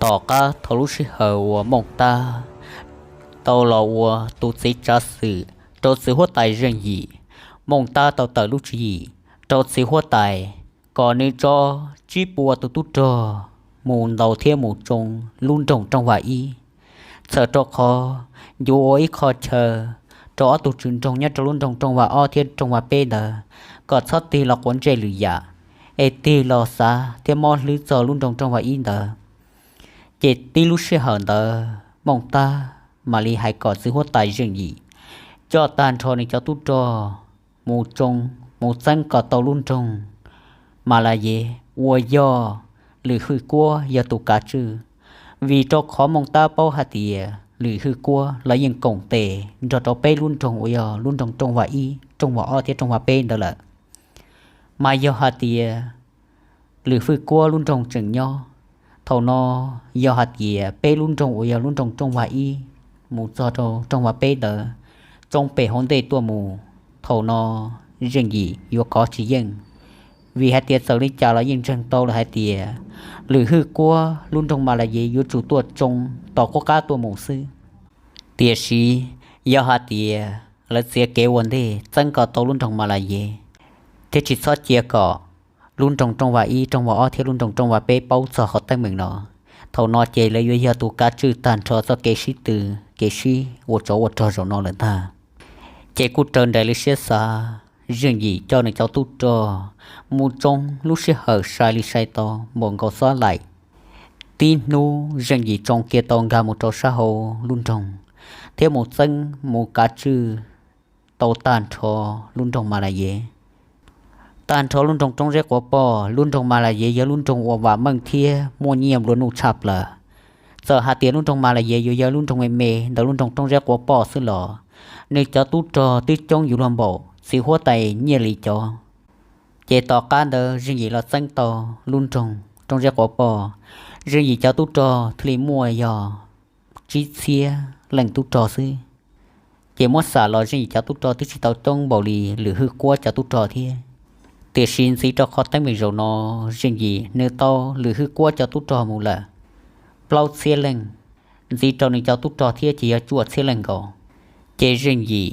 Tom qab thaum lub sij hawm uas Mooj Tab tau los ua tus txiv tsav xwm rau txiv huab tais Zeej Yim, Mooj Tab tau tawm lub tswv yim rau txiv huab tais kom nws tso tsib puas tus tub rog mus ntaus thiab mus tsoo lub nroog Rooj Vam Ib, txhawm rau qhov yuav ua ib qho chaw rau ob tug tswv nroog nyob rau lub nroog Rooj Vam Ob thiab Rooj Vam Peb ntawd kom txhob tig los quav ntsej lwm yam, es tig los xav thiab mob hlwb txog lub nroog Rooj Vam Ib ntawd. Ces tib lub sij hawm ntawd Mooj Tab mam li hais kom txiv huab tais Zeej Yim coj tag nrho nws cov tub rog mus tsoo, mus txeeb kom tau lub nroog Mas Las Yev uas yog Lwm Hwj Kuab yog tus kav tswj, vim rau qhov Mooj Tab paub hais tias Lwm Hwj Kuab los yeej koom tes nrog rau peb lub nroog uas yog lub nroog Rooj Vam Ib, Rooj Vam Ob thiab Rooj Vam Peb ntawd lawm. Mas yog hais tias Lwm Hwj Kuab lub nroog tseem nyob, thaum no yog hais tias peb lub nroog uas yog lub nroog Rooj Vam Ib mus txog rau Rooj Vam Peb ntawd tsoo pem hauv ntej tuaj mus, thaum no Zeej Yim yuav kov tsis yeej, vim hais tias txawm li cas los yeej ntseeg tau lawm hais tias Lwm Hwj Kuab lub nroog Mas Las Yev yuav tsum tuaj tsoo tom qub qab tuaj mus xwb. Tiam sis yog hais tias lawv txiav kev ua ntej txeeb kom tau lub nroog Mas Las Yev, thiab tsis txhob cia kom lub nroog Rooj Vam Ib, Rooj Vam Ob thiab lub nroog Rooj Vam Peb paub txog qhov teeb meem no, thaum no ces lawv yuav yog tus kav tswj tag nrho txoj kev sib tw, kev sib ua tsov ua rog zaum no lawm ntag. Ces kuj raws nraim li siab xav, Zeej Yim coj nws cov tub rog mus tsoo lub sij hawm sai li sai tau npaum nkaus xob laim. Tib hnub Zeej Yim tsoo kiag tau nkag mus rau sab hauv lub nroog, thiab mus txeeb mus kav tswj tau tag nrho lub nroog Mas Las Yev. Tag nrho lub nroog Roob Zeb Quav Poj, lub nroog Mas Las Yev yog lub nroog uas vam meej thiab muaj nyiaj nplua nuj tshaj plaws. Txawm hais tias lub nroog Mas Las Yev yuav yog lub nroog me me ntawm lub nroog Roob Zeb Quav Poj xwb los, nws cov tub rog twb coob yuav luag npaum txiv huab tais Nyiaj Lis cov. Ces tom qab ntawd Zeej Yim los txeeb tau lub nroog Roob Zeb Quav Poj, Zeej Yim cov tub rog thiaj li muaj yog tsib txhiab leej tub rog xwb. Ces muab xam los Zeej Yim cov tub rog twb tsis tau coob npaum li Lwm Hwj Kuab cov tub rog thiab. Tiam sis ntxiv rau qhov teeb meem zaum no, Zeej Yim nws tau Lwm Hwj Kuab cov tub rog mus lawm plaub txhiab leej, ntxiv rau nws cov tub rog thiab ces yog cuaj txhiab leej nkaus. Ces Zeej Yim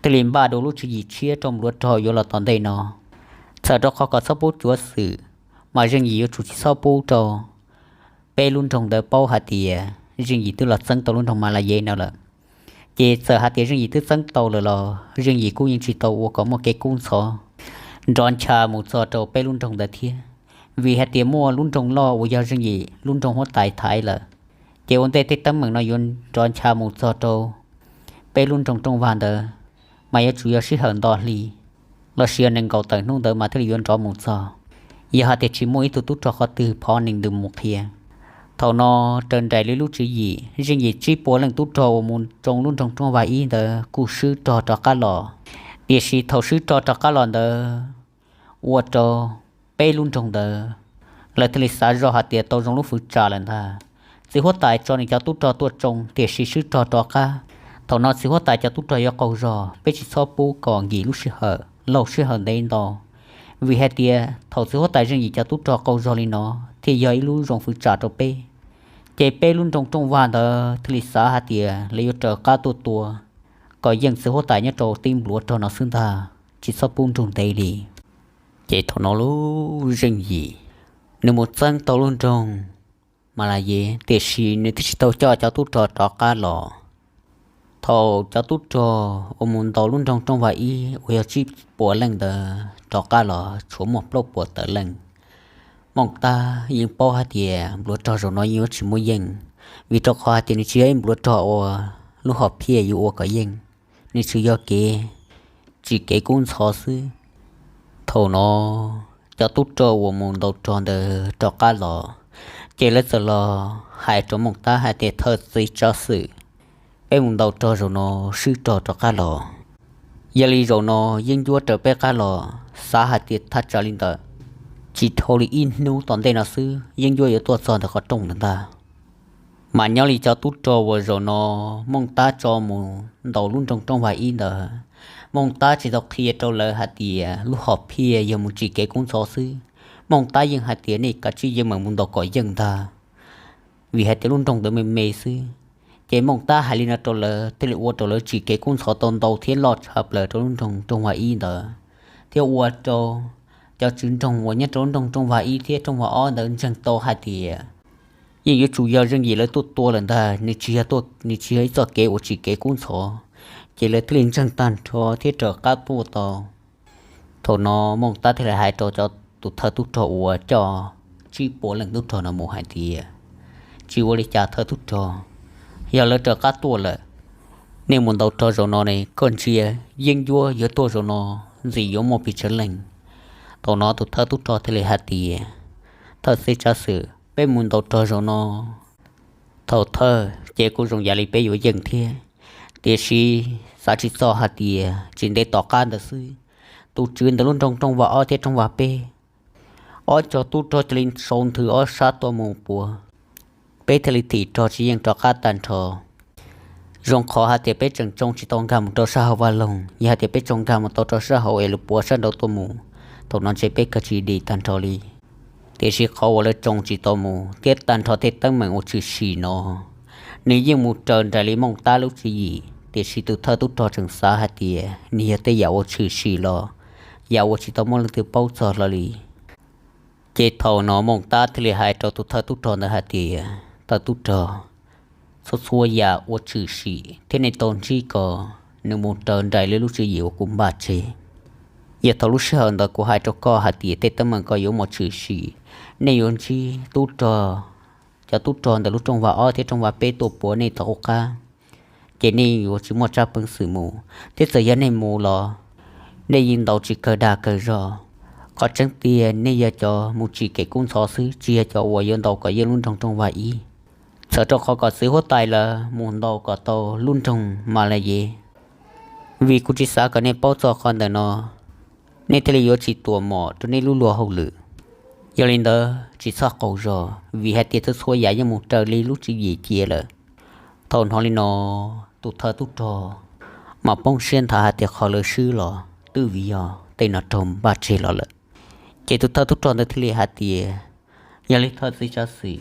thiaj li npaj dua lub tswv yim tshiab rau npluav rog yuav los tom ntej no. Txhawm rau qhov kom txhob pub cuav xwm, mas Zeej Yim yuav tsum tsis txhob pub rau peb lub nroog ntawd paub hais tias Zeej Yim twb los txeeb tau lub nroog Mas Las Yev no lawm. Ces txawm hais tias Zeej Yim twb txeeb tau lawm los Zeej Yim kuj yeej tsis tau ua kom muaj kev kub ntxhov nrov ncha mus txog rau peb lub nroog ntawd thiab, vim hais tias muaj lub nroog loj uas yog Zeej Yim lub nroog huab tais thaiv lawm. Ces ua ntej tej teeb meem no yuav nrov ncha mus txog rau peb lub nroog Rooj Vag ntawd, mas yuav tsum yog sij hawm nto hli lossis yog nees nkaum tawm hnub ntawd mas thiaj li yuav nrov mus txog, yog hais tias tsis muaj ib tug tub rog qhov twg phov nees ntws mus qhia. Thaum no raws nraim li lub tswv yim, Zeej Yim tsib puas leej tub rog uas mus tsoo lub nroog Rooj Vag ib ntawd kuj swb rog rov qab los. Tiam sis thaum swb rog rov qab los ntawd, ua rau peb lub nroog ntawd lawv thiaj li xav zoj hais tias tau zoo lub fwv tsam lawm ntag. Txiv huab tais tso nws cov tub rog tuaj tsoo tiam sis swb rog rov qab. Thaum no txiv huab tais cov tub rog yuav qaug zog, peb tsis txhob pub kom nkim lub sij hawm laug sij hawm ntev ntau, vim hais tias thaum txiv huab tais Zeej Yim cov tub rog qaug zog li no thiaj yog ib lub zoo fwv tsam rau peb. Ces peb lub nroog Rooj Vag ntawd thiaj li xav hais tias lawv yuav raws qab tuaj tua kom yeej txiv huab tais nyob rau tib npluav rog no xwb ntag, tsis txhob pub nrug ntev li. Ces thaum no lub Zeej Yim nws mus txeeb tau lub nroog Mas Las Yev tiam sis nws twb tsis tau coj cov tub rog rov qab los. Thaum cov tub rog uas mus ntaus lub nroog Rooj Vag ib uas yog tsib puas leej ntawd rov qab los tshuav muaj plaub puas tawm leej. Mooj Tab yeej paub hais tias npluav rog zaum no yeej yuav tsis muaj yeej, vim rau qhov hais tias nws tsis yog ib npluav rog uas lub hom phiaj yuav ua kom yeej, nws tsuas yog kev tsim kev kub ntxhov xwb. Thaum no cov tub rog uas mus ntaus rog ntawd rov qab los, ces lawv txawm los hais rau Mooj Tab hais tias thawj txiv tsav xwm, peb mus ntaus rog zaum no swb rog rov qab los. Yog li zaum no yeeb ncuab raws peb qab los, xav hais tias thaj tsam li ntawm tsis dhau li ib hnub tom ntej no xwb yeeb ncuab yuav tuaj txog ntawm qhov rooj ntawd ntag. Mas nyob li cov tub rog uas zaum no Mooj Tab tso mus ntaus lub nroog Rooj Vag ib ntawd, Mooj Tab tsis tau qhia rau lawv hais tias lub hom phiaj yog mus tsim kev kub ntxhov xwb. Mooj Tab yeej hais tias nej kav tsij yeej meem mus ntaus kom yeej ntag. vim hais tias lub nroog ntawd me me xwb. Ces Mooj Tab hais li no rau lawv thiaj li ua rau lawv tsim kev kub ntxhov tau ntau thiab loj tshaj plaws rau lub nroog Rooj Vaj Ib ntawd, thiab ua rau cov tswv nroog uas nyob rau lub nroog Rooj Vaj Ib thiab Rooj Vaj Ob ntawd ntseeg tau hais tias yeej yuav tsum yog zeej yim lawv tuaj tua lawm ntag, nws tsis yog, nws tsis yog ib txoj kev uas tsim kev kub ntxhov, ces lawv thiaj li ntseeg tag nrho thiab raws qab tuaj tau. Thaum no Mooj Tab thiaj li hais rau cov tus thawj tub rog uas coj tsib puas leej tub rog no mus hais tias, tsis ua li cas thawj tub rog, yog lawv raws qab tuaj lawm, nej mus ntaus rog zaum no ne, koj ntsia yeeb ncuab yuav tuaj zaum no ntxim yuav muaj pes tsawg leej. Thaum no tus thawj tub rog thiaj li hais tias, thawj txiv tsav xwm, peb mus ntaus rog zaum no, thaum thawj ces kuj zoo yam li peb yuav yeej thiab, tiam sis xav tsis txog hais tias tsis ntev tom qab ntawd xwb, tus tswv ntawm lub nroog Rooj Vaj Ob thiab Rooj Vaj Peb, ob cov tub rog cia li sau nthwv ob sab tuaj mus puav peb thiaj li thim rog tsis yeej rov qab tag nrho. Zoo qhov hais tias peb tseem tsoo tsis tau nkag mus rau sab hauv vaj loog, yog hais tias peb tsoo nkag mus tau rau sab hauv es lawv puav sab nraud tuaj mus, thaum no ntshe peb kawg tsis dim tag nrho li. Tiam sis qhov uas lawv tsoo tsis tau mus thiab tag nrho tej teeb meem uas tshwm sim no, nws yeej mus raws nraim li Mooj Tab lub tswv yim, tiam sis tus thawj tub rog tseem xav hais tias nws yog tej yam uas tshwm sim los yam uas tsis tau muaj leej twg paub txog hlo li. Ces thaum no Mooj Tab thiaj li hais rau tus thawj tub rog ntawd hais tias, thawj tub rog, txhua txhua yam uas tshwm sim thiab nej tau ntsib ko, nws mus raws nraim li lub tswv yim uas kuv npaj tseg. Yog thaum lub sij hawm ntawd kuv hais rau koj hais tias tej teeb meem ko yuav mus tshwm sim, nej yuav ntsib tub rog, cov tub rog ntawm lub Rooj Vaj Ob thiab Rooj Vaj Peb tuaj puav nej tom qub qab, ces nej yuav tsis muaj tsab peev xwm mus, thiab txawm yog nej mus los nej yeej ntaus tsis kawg dag kawg zog. Qhov tseeb tiag nej yog cov mus tsim kev kub ntxhov xwb, tsis yog cov uas yuav ntaus kom yeej lub nroog Rooj Vaj Ib. Txhawm rau qhov kom txiv huab tais lawv mus ntaus kom tau lub nroog Mas Las Yev. Vim kuv tsis xav kom nej paub txog qhov ntawm no, nej thiaj li yuav tsis tuam mom rau nej lub luag hauj lwm. Yog li ntawd tsis txhob qaug zog, vim hais tias txhua txhua yam yeej mus raws li lub tswv yim cia lawm. Thaum hnov li no, tus thawj tub rog mas poob siab nthav hais tias qhov lawv swb los twb vim yog tej no raug npaj tseg los lawm. Ces tus thawj tub rog ntawd thiaj li hais tias, yog li thawj txiv tsav xwm,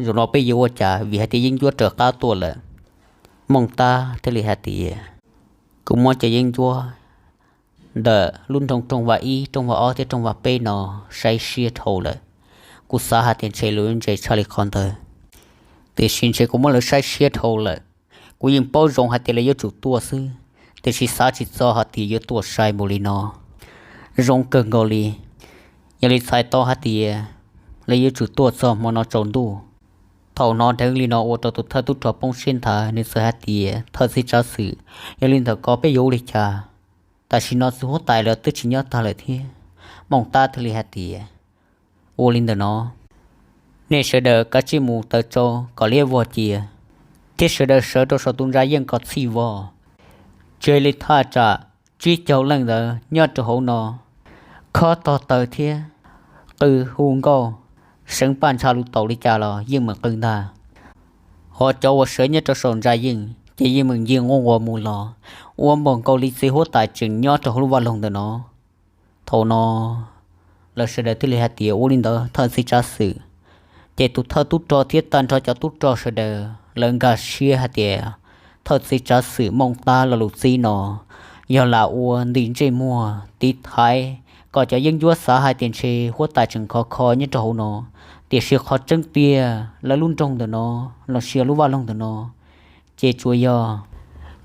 zaum no peb yuav ua cas vim hais tias yeeb ncuab raws qab tuaj lawm? Mooj Tab thiaj li hais tias, kuv muab cov yeeb ncuab ntawm lub nroog Rooj Vaj Ib, Rooj Vaj Ob thiab Rooj Vaj Peb no saib siab dhau lawm. Kuv xav hais tias ntshe lawv yuav ntse tshaj li qhov ntawd, tiam sis ntshe kuv muab lawv saib siab dhau lawm. Kuv yeej paub zoo hais tias lawv yuav tsum tuaj xwb, tiam sis xav tsis txog hais tias yuav tuaj sai npaum li no. Zoo kawg nkaus li, yog li txhais tau hais tias lawv yuav tsum tuaj txog hmo no tsaus ntuj. Thaum hnov dheev li no ua rau tus thawj tub rog poob siab nthav, nws txawm hais tias, thawj txiv tsav xwm, yog li ntawd ko peb yuav ua li cas? Tam sim no txiv huab tais lawv twb tsis nyob tag lawm thiab. Mooj Tab thiaj li hais tias, ua li ntawm no, nej sawv daws kav tsij mus taws tsau kom liab vog cia, thiab sawv daws sawv rau saum tus ntsa yeej kom txhij vog. Tseg li thaj tsam tsib caug leej ntawd nyob rau hauv no, khob tog taws thiab qw hu nkauj, seev paj ntsha lus taus li cas los yeej meem qw ntag. Ho cov uas sawv nyob rau saum ntsa yeej ces yeej meem ncig nquj nquas mus los, ua npaum nkaus li txiv huab tais tseem nyob rau hauv lub vaj loog ntawm no. Thaum no lawv sawv daws thiaj li hais tias, ua li ntawd thawj txiv tsav xwm. Ces tus thawj tub rog thiab tag nrho cov tub rog sawv daws lawv nkag siab hais tias thawj txiv tsav xwm Mooj Tab lo lus txib no yog lam ua ntim ntsej muag tiv thaiv kom cov yeeb ncuab xav hais tias ntshe huab tais tseem khov kho nyob rau hauv no, tiam sis qhov tseeb tiag lawv lub nroog ntawm no los sis lub vaj loog ntawm no ces tsuas yog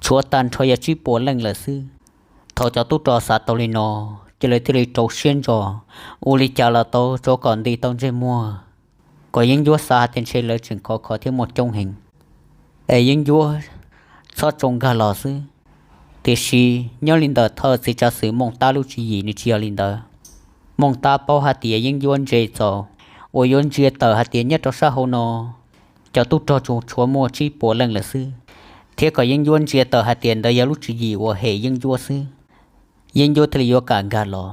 tshuav tag nrho yog tsib puas leej lawm xwb. Thaum cov tub rog xav tau li no, ces lawv thiaj li rau siab ntso, ua li cas los tau, tsuav kom ntim tau ntsej muag kom yeeb ncuab xav hais tias ntshe lawv tseem khov kho thiab muaj coob heev, es yeeb ncuab txhob tsoo nkag los xwb. Tiam sis nyob li ntawm thawj txiv tsav xwm Mooj Tab lub tswv yim nws tsis yog li ntawd. Mooj Tab paub hais tias yeeb ncuab ntse txaus uas yuav ntsia tawm hais tias nyob rau sab hauv no cov tub rog tsuas tshuav muaj tsib puas leej lawm xwb, thiab kom yeeb ncuab ntsia tawm hais tias ntawd yog lub tswv yim uas hem yeeb ncuab xwb, yeeb ncuab thiaj li yuav kam nkag los.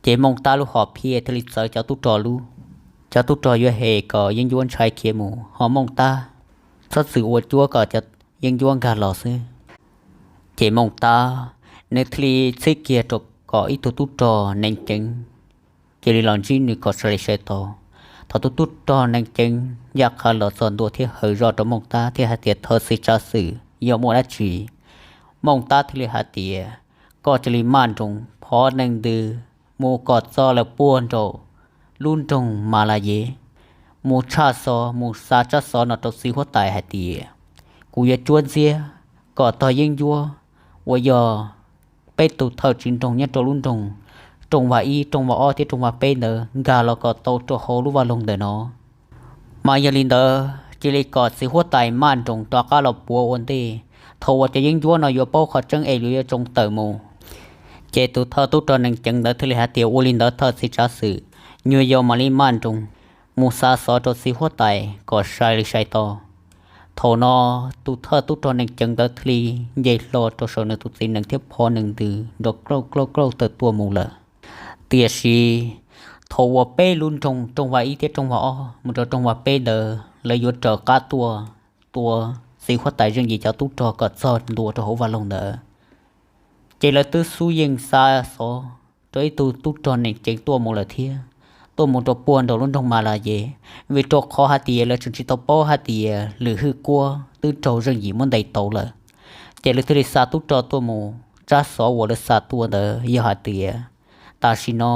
Ces Mooj Tab lub hom phiaj thiaj li txawv cov tub rog lub, cov tub rog yuav hem kom yeeb ncuab ntshai khiav mus, ho Mooj Tab txhob txwm ua cuab kom cov yeeb ncuab nkag los xwb. Ces Mooj Tab nws thiaj li txhib kiag rau kom ib tug tub rog neev ceev cia li los ntsib nws kom sawv li sawv tau. Thaum tus tub rog neeg ceev ncaj qha los txog ntua thiab hawm zoj rau Mooj Tab thiab hais tias, thawj txiv tsav xwm, yog muaj dab tsi? Mooj Tab thiaj li hais tias, koj cia li maj nroos phov neeg ntws mus kom txog lawm puag nraum lub nroog Mas Las Yev, mus tshaj xov, mus xa tsab xov no rau txiv huab tais hais tias, kuv yuav cuab ntxiab kom tog yeeb ncuab uas yog peb tus thawj tswv nroog nyob rau lub nroog Rooj Vaj ib, Rooj Vaj ob thiab Rooj Vaj peb ntawd nkag los kom tau rau hauv lub vaj loog ntawm no. Mas yog li ntawd cia li kom txiv huab tais maj nroos rov qab los puav ua ntej, thaum uas cov yeeb ncuab no yuav paub qhov tseeb es luag yuav tsoo tawm mus. Ces tus thawj tub rog neeg ceev ntawd thiaj li hais tias, ua li ntawd thawj txiv tsav xwm, nyuag yau mam li maj nroos mus xa xov rau txiv huab tais kom sai li sai tau. Thaum no tus thawj tub rog neeg ceev ntawd thiaj li nce hlo rau saum nws tus txiv nees thiab phov neeg ntws nrov klauj klauj klauj tawm tuaj mus lawm. Tiam sis thaum uas peb lub nroog Rooj Vaj ib thiab Rooj Vaj ob mus rau Rooj Vaj peb ntawd lawv yuav raws qab tuaj tua txiv huab tais Zeej Yim cov tub rog kom txog ntua rau hauv vaj loog ntawd, ces lawv twb xub yeej xa xov rau ib tug tub rog neeg ceev tuaj mus lawm thiab, tuaj mus rau puag nraum lub nroog Mas Las Yev, vim rau qhov hais tias lawv tseem tsis tau paub hais tias Lwm Hwj Kuab twb raug Zeej Yim muab ntes tau lawm. Ces lawv thiaj li xa tub rog tuaj mus, tsab xov uas lawv xa tuaj ntawd yog hais tias tam sim no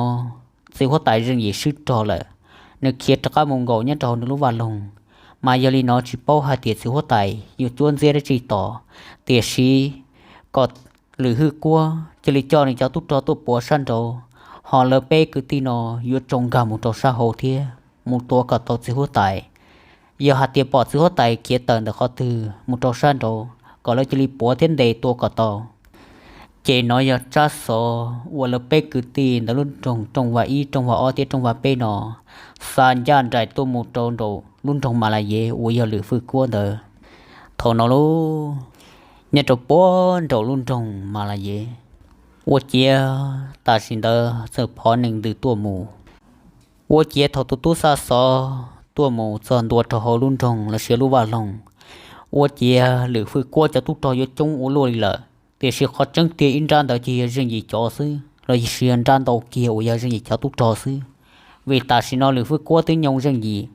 txiv huab tais Zeej Yim swb rog lawm, nws khiav rov qab mus nkaum nyob rau hauv nws lub vaj loog. Mas yog li no tsis paub hais tias txiv huab tais yuav cuab ntxiab dab tsi tos, tiam sis kom Lwm Hwj Kuab cia li coj nws cov tub rog tuaj puav sab nraud, ho lawv peb kwv tij no yuav tsoo nkag mus rau sab hauv thiab mus tua kom tau txiv huab tais. Yog hais tias pom txiv huab tais khiav tawm ntawm qhov twg mus rau sab nraud kom lawv cia li puav thiab ntes tua kom tau. Ces no yog tsab xov uas lawv peb kwv tij ntawm lub nroog Rooj Vaj ib, Rooj Vaj ob thiab Rooj Vaj peb no xa ncaj nraim tuaj mus rau nraum lub nroog Mas Las Yev uas yog Lwm Hwj Kuab ntawd. Thaum no lub, nyob rau puag nraum lub nroog Mas Las Yev, ua ciav tam sim ntawd txawm phov neeg ntws tuaj mus. Ua ciav thaum tus tub xa xov tuaj mus txog ntua rau hauv lub nroog los sis lub vaj loog, ua ciav Lwm Hwj Kuab cov tub rog yuav coob ua luaj li lawm. Tiam sis qhov tseeb tiag ib nrab ntawd ces yog Zeej Yim cov xwb los sis yog nrab ntau kiag uas yog Zeej Yim cov tub rog xwb, vim tam sim no Lwm Hwj Kuab twb nyoo Zeej Yim.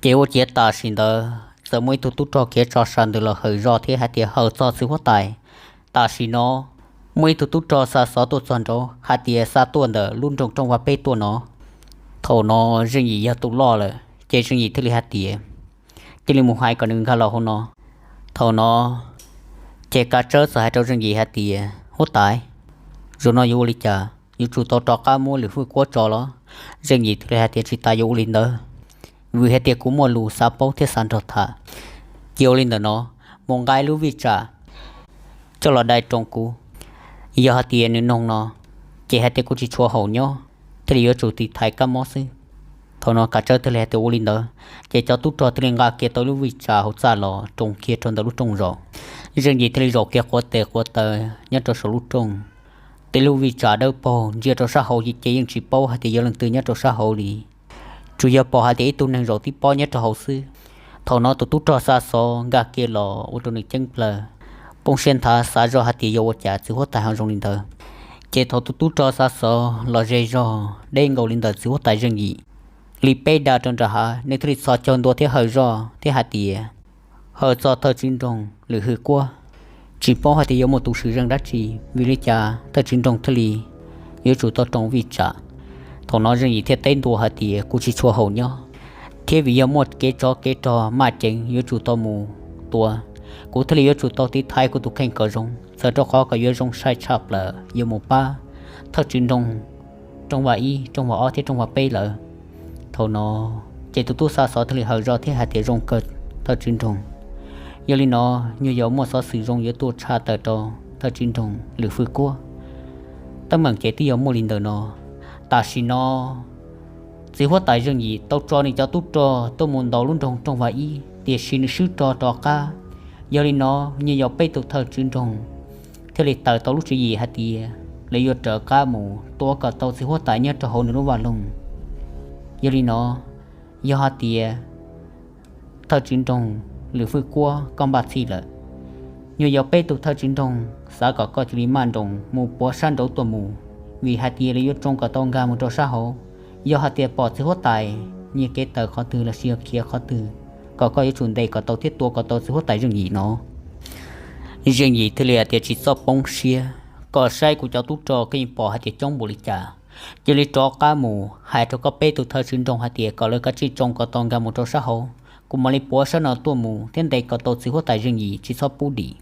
Ces ua ciav tam sim ntawd txawm muaj ib tug tub rog khiav tso sa ntws los hawm zoj thiab hais tias, hawm txog txiv huab tais, tam sim no muaj ib tug tub rog xa xov tuaj txog nraud hais tias xa tuaj ntawm lub nroog Rooj Vaj peb tuaj no. Thaum no Zeej Yim yog tus loj lawm ces Zeej Yim thiaj li hais tias, cia li mus hais kom nws nkag los hauv no. Thaum no ces Kav Tsawb txawm hais rau Zeej Yim hais tias, huab tais, zaum no yuav ua li cas, yuav tsum tau rov qab muab Lwm Hwj Kuab tso los? Zeej Yim thiaj li hais tias, tsis tas yuav ua li ntawd, vim hais tias kuv muaj lus xav paub thiab xav nrog tham. Cia ua li ntawm no, mus nqa ib lub vij tsam coj los dai roos kuv. Yog hais tias nws noog no, ces hais tias kuv tsis tshua haum nyob, thiaj li yuav tsum tiv thaiv kab mob xwb. Thaum no Kav Tsawb thiaj li hais tias ua li ntawd, ces cov tub rog thiaj li nqa kiag tau lub vij tsam hauv txaj los roos kiag rau ntawm lub rooj zos. Zeej Yim thiaj li zaum kiag quav tes quav taw nyob rau saum lub rooj. Tej lub vij tsam dawb paug ntsia rau sab hauv ces yeej tsis paub hais tias yog leej twg nyob rau sab hauv li, tsuas yog pom hais tias ib tug neeg zaum tib pob nyob rau hauv xwb. Thaum no tus tub rog xa xov nkag kiag los ua rau nws ceeb plaws, poob siab nthav xav zoj hais tias yog ua cas txiv huab tais ho zoo li ntawd. Ces thaum tus tub rog xa xov los ze zog deb nkaus li ntawm txiv huab tais Zeej Yim li peb da rau nram hav, nws thiaj li txhos caug ntua thiab hawm zoj thiab hais tias, hawm txog thawj tswv nroog Lwm Hwj Kuab, tsis paub hais tias yuav muaj tus swm zeej dab tsi, vim li cas thawj tswv nroog thiaj li yuav tsum tau roos vij tsam. Thaum no Zeej Yim thiaj teb ntua hais tias, kuv tsis tshua haum nyob, thiab vim yog muaj kev tsov kev rog maj ceev yuav tsum tau mus tua, kuv thiaj li yuav tsum tau tiv thaiv kuv tus kheej kom zoo, txawm rau qhov kom yuav zoo sai tshaj plaws yuav mus pab thawj tswv nroog Rooj Vaj ib, Rooj Vaj ob thiab Rooj Vaj peb lawm. Thaum no ces tus tub xa xov thiaj li hawm zoj thiab hais tias, zoo kawg thawj tswv nroog. Yog li no, nyuag yau muaj xov xwm zoo yuav tuaj tshaj tawm rau thawj tswv nroog Lwm Hwj Kuab. Teeb meem ces twb yog muaj li ntawm no. Tam sim no txiv huab tais Zeej Yim tau tso nws cov tub rog tuaj mus ntaus lub nroog Rooj Vaj ib, tiam sis nws swb rog rov qab. Yog li no, nyuag yau peb tus thawj tswv nroog thiaj li tawm tau lub tswv yim hais tias lawv yuav raws qab mus tua kom tau txiv huab tais nyob rau hauv nws lub vaj loog. Yog li no, yog hais tias thawj tswv nroog Lwm Hwj Kuab koj npaj txhij lawm, nyuag yau peb tus thawj tswv nroog xav kom koj cia li maj nroos mus puav sab nraud tuaj mus, vim hais tias lawv yuav tsoo kom tau nkag mus rau sab hauv. Yog hais tias pom txiv huab tais nyiag kev tawm qhov twg los sis yog khiav qhov twg, kom koj yuav tsum ntes kom tau thiab tua kom tau txiv huab tais Zeej Yim no. Zeej Yim thiaj li hais tias, Tsis txhob poob siab, koj saib kuv cov tub rog koj yeej pom hais tias coob npaum li cas. Cia li rov qab mus hais rau koj peb tus thawj tswv nroog hais tias kom lawv kav tsij tsoo kom tau nkag mus rau sab hauv, kuv mam li puav sab no tuaj mus thiab ntes kom tau txiv huab tais Zeej Yim, tsis txhob pub dim.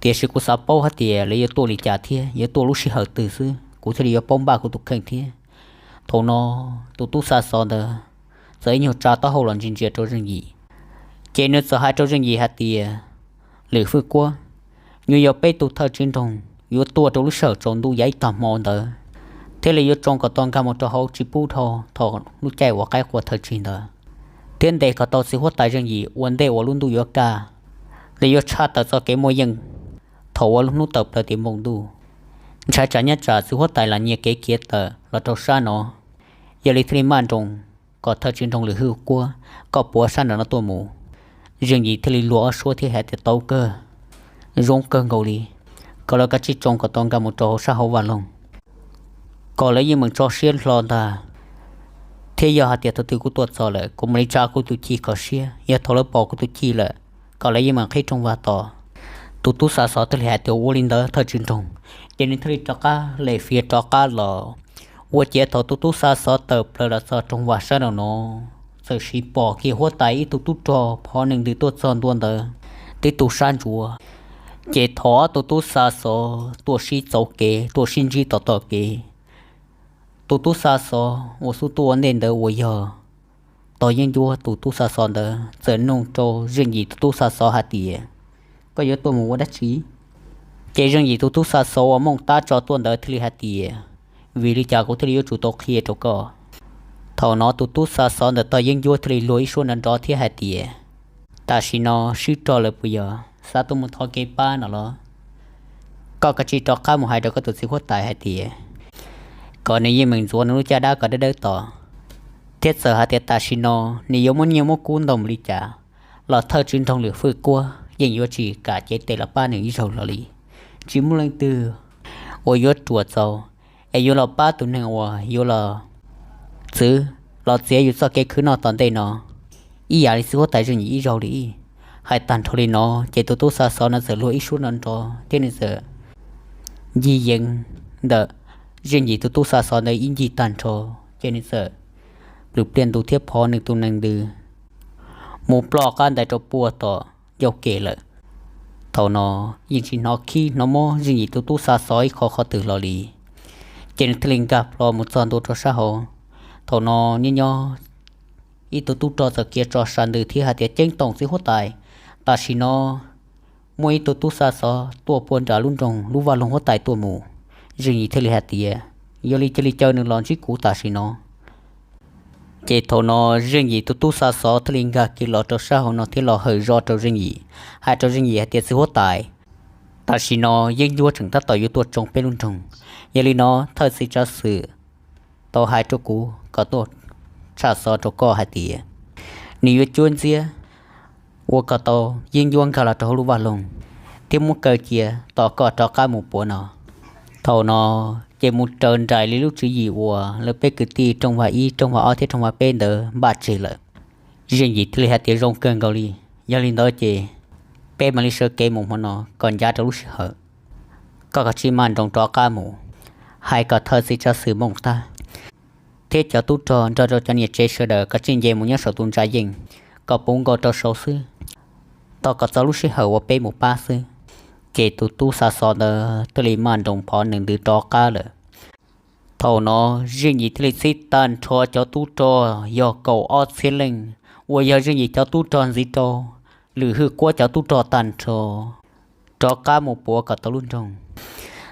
Tiam sis kuv xav paub hais tias lawv yuav tuaj li cas thiab yuav tuaj lub sij hawm twg xwb, kuv thiaj li yuav paub npaj kuv tus kheej thiab. Thaum no tus tub xa xov ntawd txawm ib nyuag tsa taub hau los ntsia ntsia rau Zeej Yim, ces nws txawm hais rau Zeej Yim hais tias, Lwm Fwj Kuab, yuav yog peb tus thawj tswv nroog yuav tuaj rau lub sij hawm tsaus ntuj yav ib tag hmo ntawd, thiaj li yuav tsoo kom tau nkag mus rau hauv tsis pub dhau thaum lub caij uas qaib qua thawj tsig ntawd, thiab ntes kom tau txiv huab tais Zeej Yim ua ntej uas lub ntuj yuav kaj. Lawv yuav tshaj tawm txoj kev muaj yeej thaum uas lub hnub tawm plaws tiav npoo ntuj. Ntshai tsam nyob tsam txiv huab tais lam nyiag kev khiav tawm los rau sab no, yog li thiaj li maj nroos kom thawj tswv nroog Lwm Fwj Kuab, koj puav sab nram no tuaj mus. Zeej Yim thiaj li luag ob suab thiab hais tias, Tau kawg, zoo kawg nkaus li, kom lawv kav tsij tsoo kom tau nkag mus rau hauv sab hauv vaj loog, kom lawv yeej meem tso siab hlo ntag. Thiab yog hais tias thaum twg kuv tuaj txog lawm kuv mam li tsa kuv tus ci kho siab, yog thaum lawv pom kuv tus ci lawm, kom lawv yeej meem qhib rooj vag tos. Tus tub xa xov thiaj li hais tias, Ua li ntawd thawj tswv nroog. Ces nws thiaj li rov qab lem fiav rov qab los. Ua ciav thaum tus tub xa xov tawm plaws los txog rooj vag sab nraum no, txawm siv pom kiag huab tais ib tug tub rog phov nees ntws tuaj txog ntua ntawd tib tug sab ntsuav. Ces thaum ob tug tub xa xov tuaj sib txauv kev tuaj sib ntsib tom tom kev, tus tub xa xov uas xub tuaj ua ntej ntawd uas yog Tog Yeeb Ncuab tus tub xa xov ntawd txawm nug rau Zeej Yim tus tub xa xov hais tias, Koj yuav tuaj mus ua dab tsi? Ces Zeej Yim tus tub xa xov uas Mooj Tab tso tuaj ntawd thiaj li hais tias, Vim li cas kuv thiaj li yuav tsum tau qhia rau koj? Thaum no tus tub xa xov ntawm Tog Yeeb Ncuab thiaj li luag ib suab nrov nrov thiab hais tias, Tam sim no swb rog lawm puas yog? Xav tuaj mus thov kev pab no los? Koj kav tsij rov qab mus hais rau koj tus txiv huab tais hais tias, kom nws yeej meem ntxuav nws lub caj dab kom dawb dawb tos, thiab txawm hais tias tam sim no nws yuav muab nyiaj muab kub ntau npaum li cas los thawj tswv nroog Lwm Fwj Kuab yeej yuav tsis kam cev tes los pab nws ib zaug los li. Tsis muaj leej twg uas yuav ruam txaus es yuav los pab tus neeg uas yuav los txwv los txiav yus txoj kev khwv noj tom ntej no ib yam li txiv huab tais Zeej Yim ib zaug li. Hais tag nrho li no ces tus tub xa xov no txawm luag ib suab nrov nrov thiab nws txawm ncig yees ntawm Zeej Yim tus tub xa xov ntawd ib ncig tag nrho, ces nws txawm plws pliaj ntu thiab phov nws tus nees ntws mus ploj qab ntais rau puag tom ncauj ke lawm. Thaum no yeej tsis hnov khib hnov mob Zeej Yim tus tub xa xov ib qho qhov twg los li, ces nws thiaj li nkag plho mus txog ntua rau sab hauv. Thaum no nyob nyob ib tug tub rog txawm khiav tso sa ntws thiab hais tias, Ceeb toom txiv huab tais, tam sim no muaj ib tug tub xa xov tuaj puag nram lub nroog lub vaj loog huab tais tuaj mus. Zeej Yim thiaj li hais tias, Yog li cia li caw nws los ntsib kuv tam sim no. Ces thaum no Zeej Yim tus tub xa xov thiaj li nkag kiag los rau sab hauv no thiab los hawm zog rau Zeej Yim, hais rau Zeej Yim hais tias, Txiv huab tais, tam sim no Yeeb Ncuab tseem tab tom yuav tuaj tsoo peb lub nroog. Yog li no thawj txiv tsav xwm tau hais rau kuv kom tuaj tshaj xov rau koj hais tias nws yuav cuab ntxiab ua kom tau Yeeb Ncuab nkag los rau hauv lub vaj loog thiab muab kaw cia tos koj rov qab mus puav no. Thaum no ces mus raws nraim li lub tswv yim uas lawv peb kwv tij rooj vag ib, rooj vag ob thiab rooj vag peb ntawd npaj tseg lawm. Zeej Yim thiaj li hais tias, Zoo kawg nkaus li. Yog li ntawd ces peb mam li sawv kev mus hmo no kom ncav rau lub sij hawm. Koj kav tsij maj nroos rov qab mus, hais kom thawj txiv tsav xwm Mooj Tab thiab cov tub rog nrog rau cov niam tsev sawv daws kav tsij nce mus nyob saum tus ntsa yeej kom puv nkaus rau saud xwb, tos kom txog lub sij hawm uas peb mus pab xwb. Ces tus tub xa xov ntawd thiaj li maj nroos phov nws ntws rov qab lawm. Thaum no Zeej Yim thiaj li txib tag nrho cov tub rog yog kaum ob txhiab leej uas yog Zeej Yim cov tub rog ntxiv rau Lwm Fwj Kuab cov tub rog tag nrho rov qab mus puav kom tau lub nroog.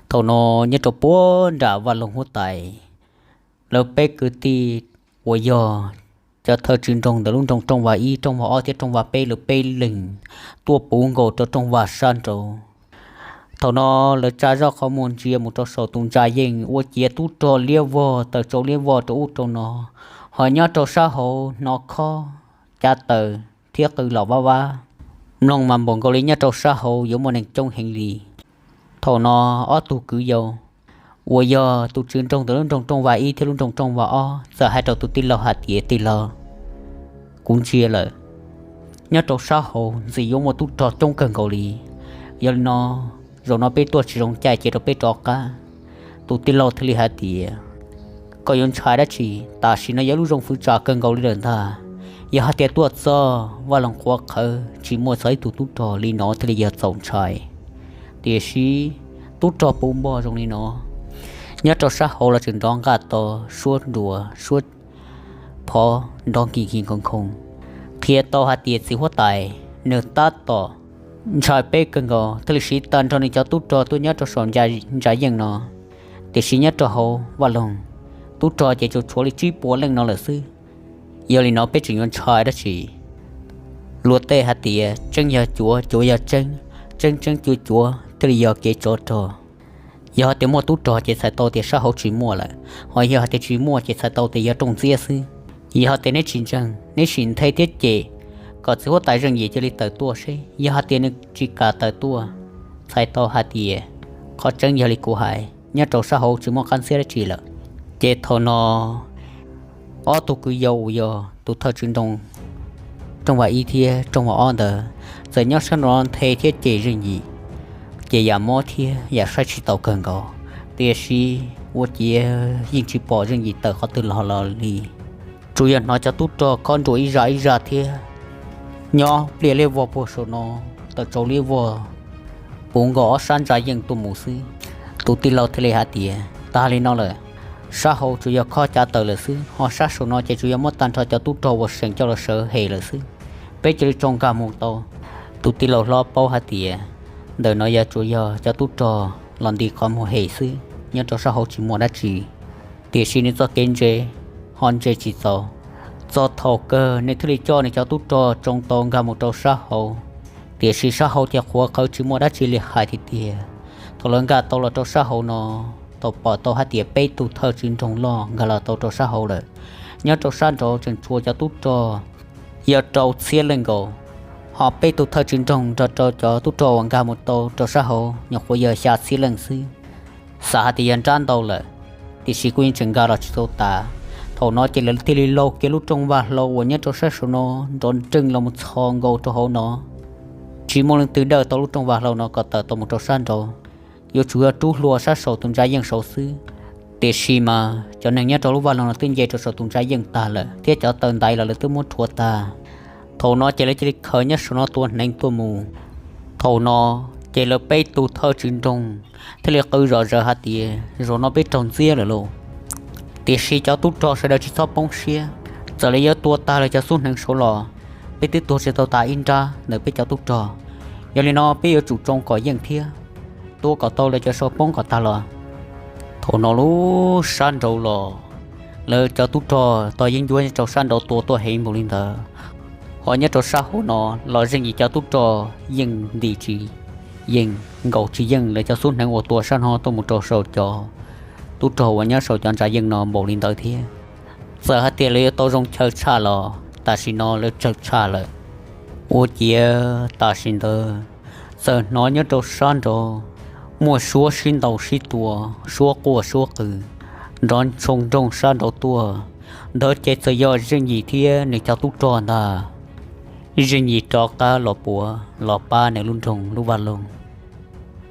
Thaum no nyob rau puag nram vaj loog huab tais, lawv peb kwv tij uas yog cov thawj tswv nroog ntawm lub nroog rooj vag ib, rooj vag ob thiab rooj vag peb lawv peb leeg tuaj puv nkaus rau rooj vag sab nraud. Thaum no lawv tsa zoj qhov muag ntsia mus rau saum tus ntsa yeej ua ciav tub rog liab vog taws tsau liab vog rau ub rau no, ho nyob rau sab hauv hnov khob cav taws thiab qw los vab vab, mloog mas npaum nkaus li nyob rau sab hauv yuav muaj neeg coob heev li. Thaum no ob tug kwv yau uas yog tus tswv nroog ntawm lub nroog rooj vag ib thiab lub nroog rooj vag ob txawm hais rau tus tij laug hais tias, Tij laug, kuv ntsia lawm, nyob rau sab hauv ntxim yuav muaj tub rog coob kawg nkaus li. Yog li no, zaum no peb tuaj tsis zoo caij ces rau peb rov qab. Tus tij laug thiaj li hais tias, koj yuav ntshai dab tsi? Tam sim no yog lub zoo fwv tsam kawg nkaus li lawm ntag. Yog hais tias tuaj txog Vaj Loog qhuav qhawv tsis muaj txog ib tug tub rog li no thiaj li yog txaus ntshai. Tiam sis tub rog puv npog zoo li no, nyob rau sab hauv los tseem nrov nqaj to, suab nruas suab phov nrov nkig nkig nkoo nkoo, qhia tau hais tias txiv huab tais nws tab tom ntshai peb kawg nkaus thiaj li siv tag nrho nws cov tub rog tuaj nyob rau saum ntsa yeej no. Tiam sis nyob rau hauv Vaj Loog, tub rog ces tsuas tshuav li tsib puas leej no lawm xwb. Yog li no peb tseem yuav ntshai dab tsi? Luag tej hais tias tseeb yog cuav, cuav yog tseeb, tseeb tseeb cuav cuav thiaj li yog kev tsov rog. Yog hais tias muaj tub rog ces txhais tau tias sab hauv tsis muaj lawm, ho yog hais tias tsis muaj ces txhais tau tias yog rooj ntxiab xwb. Yog hais tias neb tsis ntseeg, neb sim nthe thiab cem kom txiv huab tais Zeej Yim cia li tawm tuaj seb. Yog hais tias nws tsis kam tawm tuaj, txhais tau hais tias qhov tseeb yog li kuv hais, nyob rau sab hauv tsis muaj qab ntxiab dab tsi lawm. Ces thaum no ob tug kwv yau uas yog tus thawj tswv nroog Rooj Vam Ib thiab Rooj Vam Ob ntawd txawm nyob sab nraud nthe thiab cem Zeej Yim, ces yam mob thiab yam saib tsis taus kawg nkaus. Tiam sis ua ciav yeej tsis pom Zeej Yim tawm qhov twg los los li, tsuas yog hnov cov tub rog khob nruas ib zaj ib zaj thiab nyob pliaj liab vog puag saum no, tawm tsau liab vog puv nkaus ob sab ntsa yeej tuaj mus xwb. Tus tij laug thiaj li hais tias, tag li no lawm, sab hauv tsuas yog khob cav taws lawm xwb, ho sab saum no ces tsuas yog muab tag nrho cov tub rog uas seem coj los sawv hem lawm xwb. Peb cia li tso nkag mus tau. Tus tij laug hlob paub hais tias ntawm no yog tsuas yog cov tub rog los nti qhov muag hem xwb, nyob rau sab hauv tsis muaj dab tsi. Tiam sis nws txoj kev ntse ho ntse tsis txaus, txog thaum kawg nws thiaj li coj nws cov tub rog tsoo tau nkag mus rau sab hauv. Tiam sis sab hauv ces qhuav qhawv tsis muaj dab tsi li hais tiag tiag. Thaum lawv nkag tau los rau sab hauv no, tau pom tau hais tias peb tug thawj tswv nroog loj nkag los tau rau sab hauv lawm. Nyob rau sab nraud tseem tshuav cov tub rog yog rau txhiab leej nkaus, ho peb tug thawj tswv nroog nrog rau cov tub rog uas nkag mus tau rau sab hauv nyuam qhuav yog xya txhiab leej xwb. Xav hais tias yog nrab ntau lawm, tiam sis kuj yeej tseem nkag los tsis tau tas. Thaum no ces lawv thiaj li laug kiag lub rooj vaj hlau uas nyob rau sab saum no nrov nreeg los mus txhos nkaus rau hauv no. Tsis muaj leej twg dawj tau lub rooj vaj hlau no kom tawm tau mus rau sab nraud, yuav tsum yog rub hlua sab saum tus ntsa yeej saud xwb. Tiam sis mas cov neeg nyob rau lub vaj hlau no twb nce rau saum tus ntsa yeej tag lawm thiab cov taw ntaiv los lawv twb muab rhuav tag. Thaum no ces lawv cia li khaws nyob saum no tua hneev tuaj mus. Thaum no ces lawv peb tug thawj tswv nroog thiaj li qw zom zaws hais tias, zaum no peb raug ntxiab lawm lauj. Tiam sis cov tub rog sawv daws tsis txhob poob siab, txawm lawv yuav tua tag lawv cov xub hneev saud los, peb twb tua tsis tau tas ib nrab ntawm peb cov tub rog. Yog li no peb yuav tsum tsoo kom yeej thiab tua kom tau lawv cov saud poob kom tag los. Thaum no lub sab nraud los lawv cov tub rog tog yeeb ncuab nyob rau sab nraud tua tuaj heev npaum li ntawd, ho nyob rau sab hauv no los Zeej Yim cov tub rog yeej ntim tsis yeej, nkaum tsis yeej lawv cov xub hneev uas tua sab no tuaj mus rau saum cov tub rog uas nyob saum cov ntsa yeej no npaum li ntawd thiab. Txawm hais tias lawv yuav tau zoo chaw tshaj los tam sim no lawv tsawg tshaj lawm. Ua ciav tam sim ntawd txawm hnov nyob rau sab nraud muaj suab sib ntaus sib tua, suab quaj suab qw, nrov ntshoo nrooj sab nraud tuaj. Ntawd ces txawm yog Zeej Yim thiab nws cov tub rog ntag. Zeej Yim rov qab los puav los pab nws lub nroog lub vaj loog.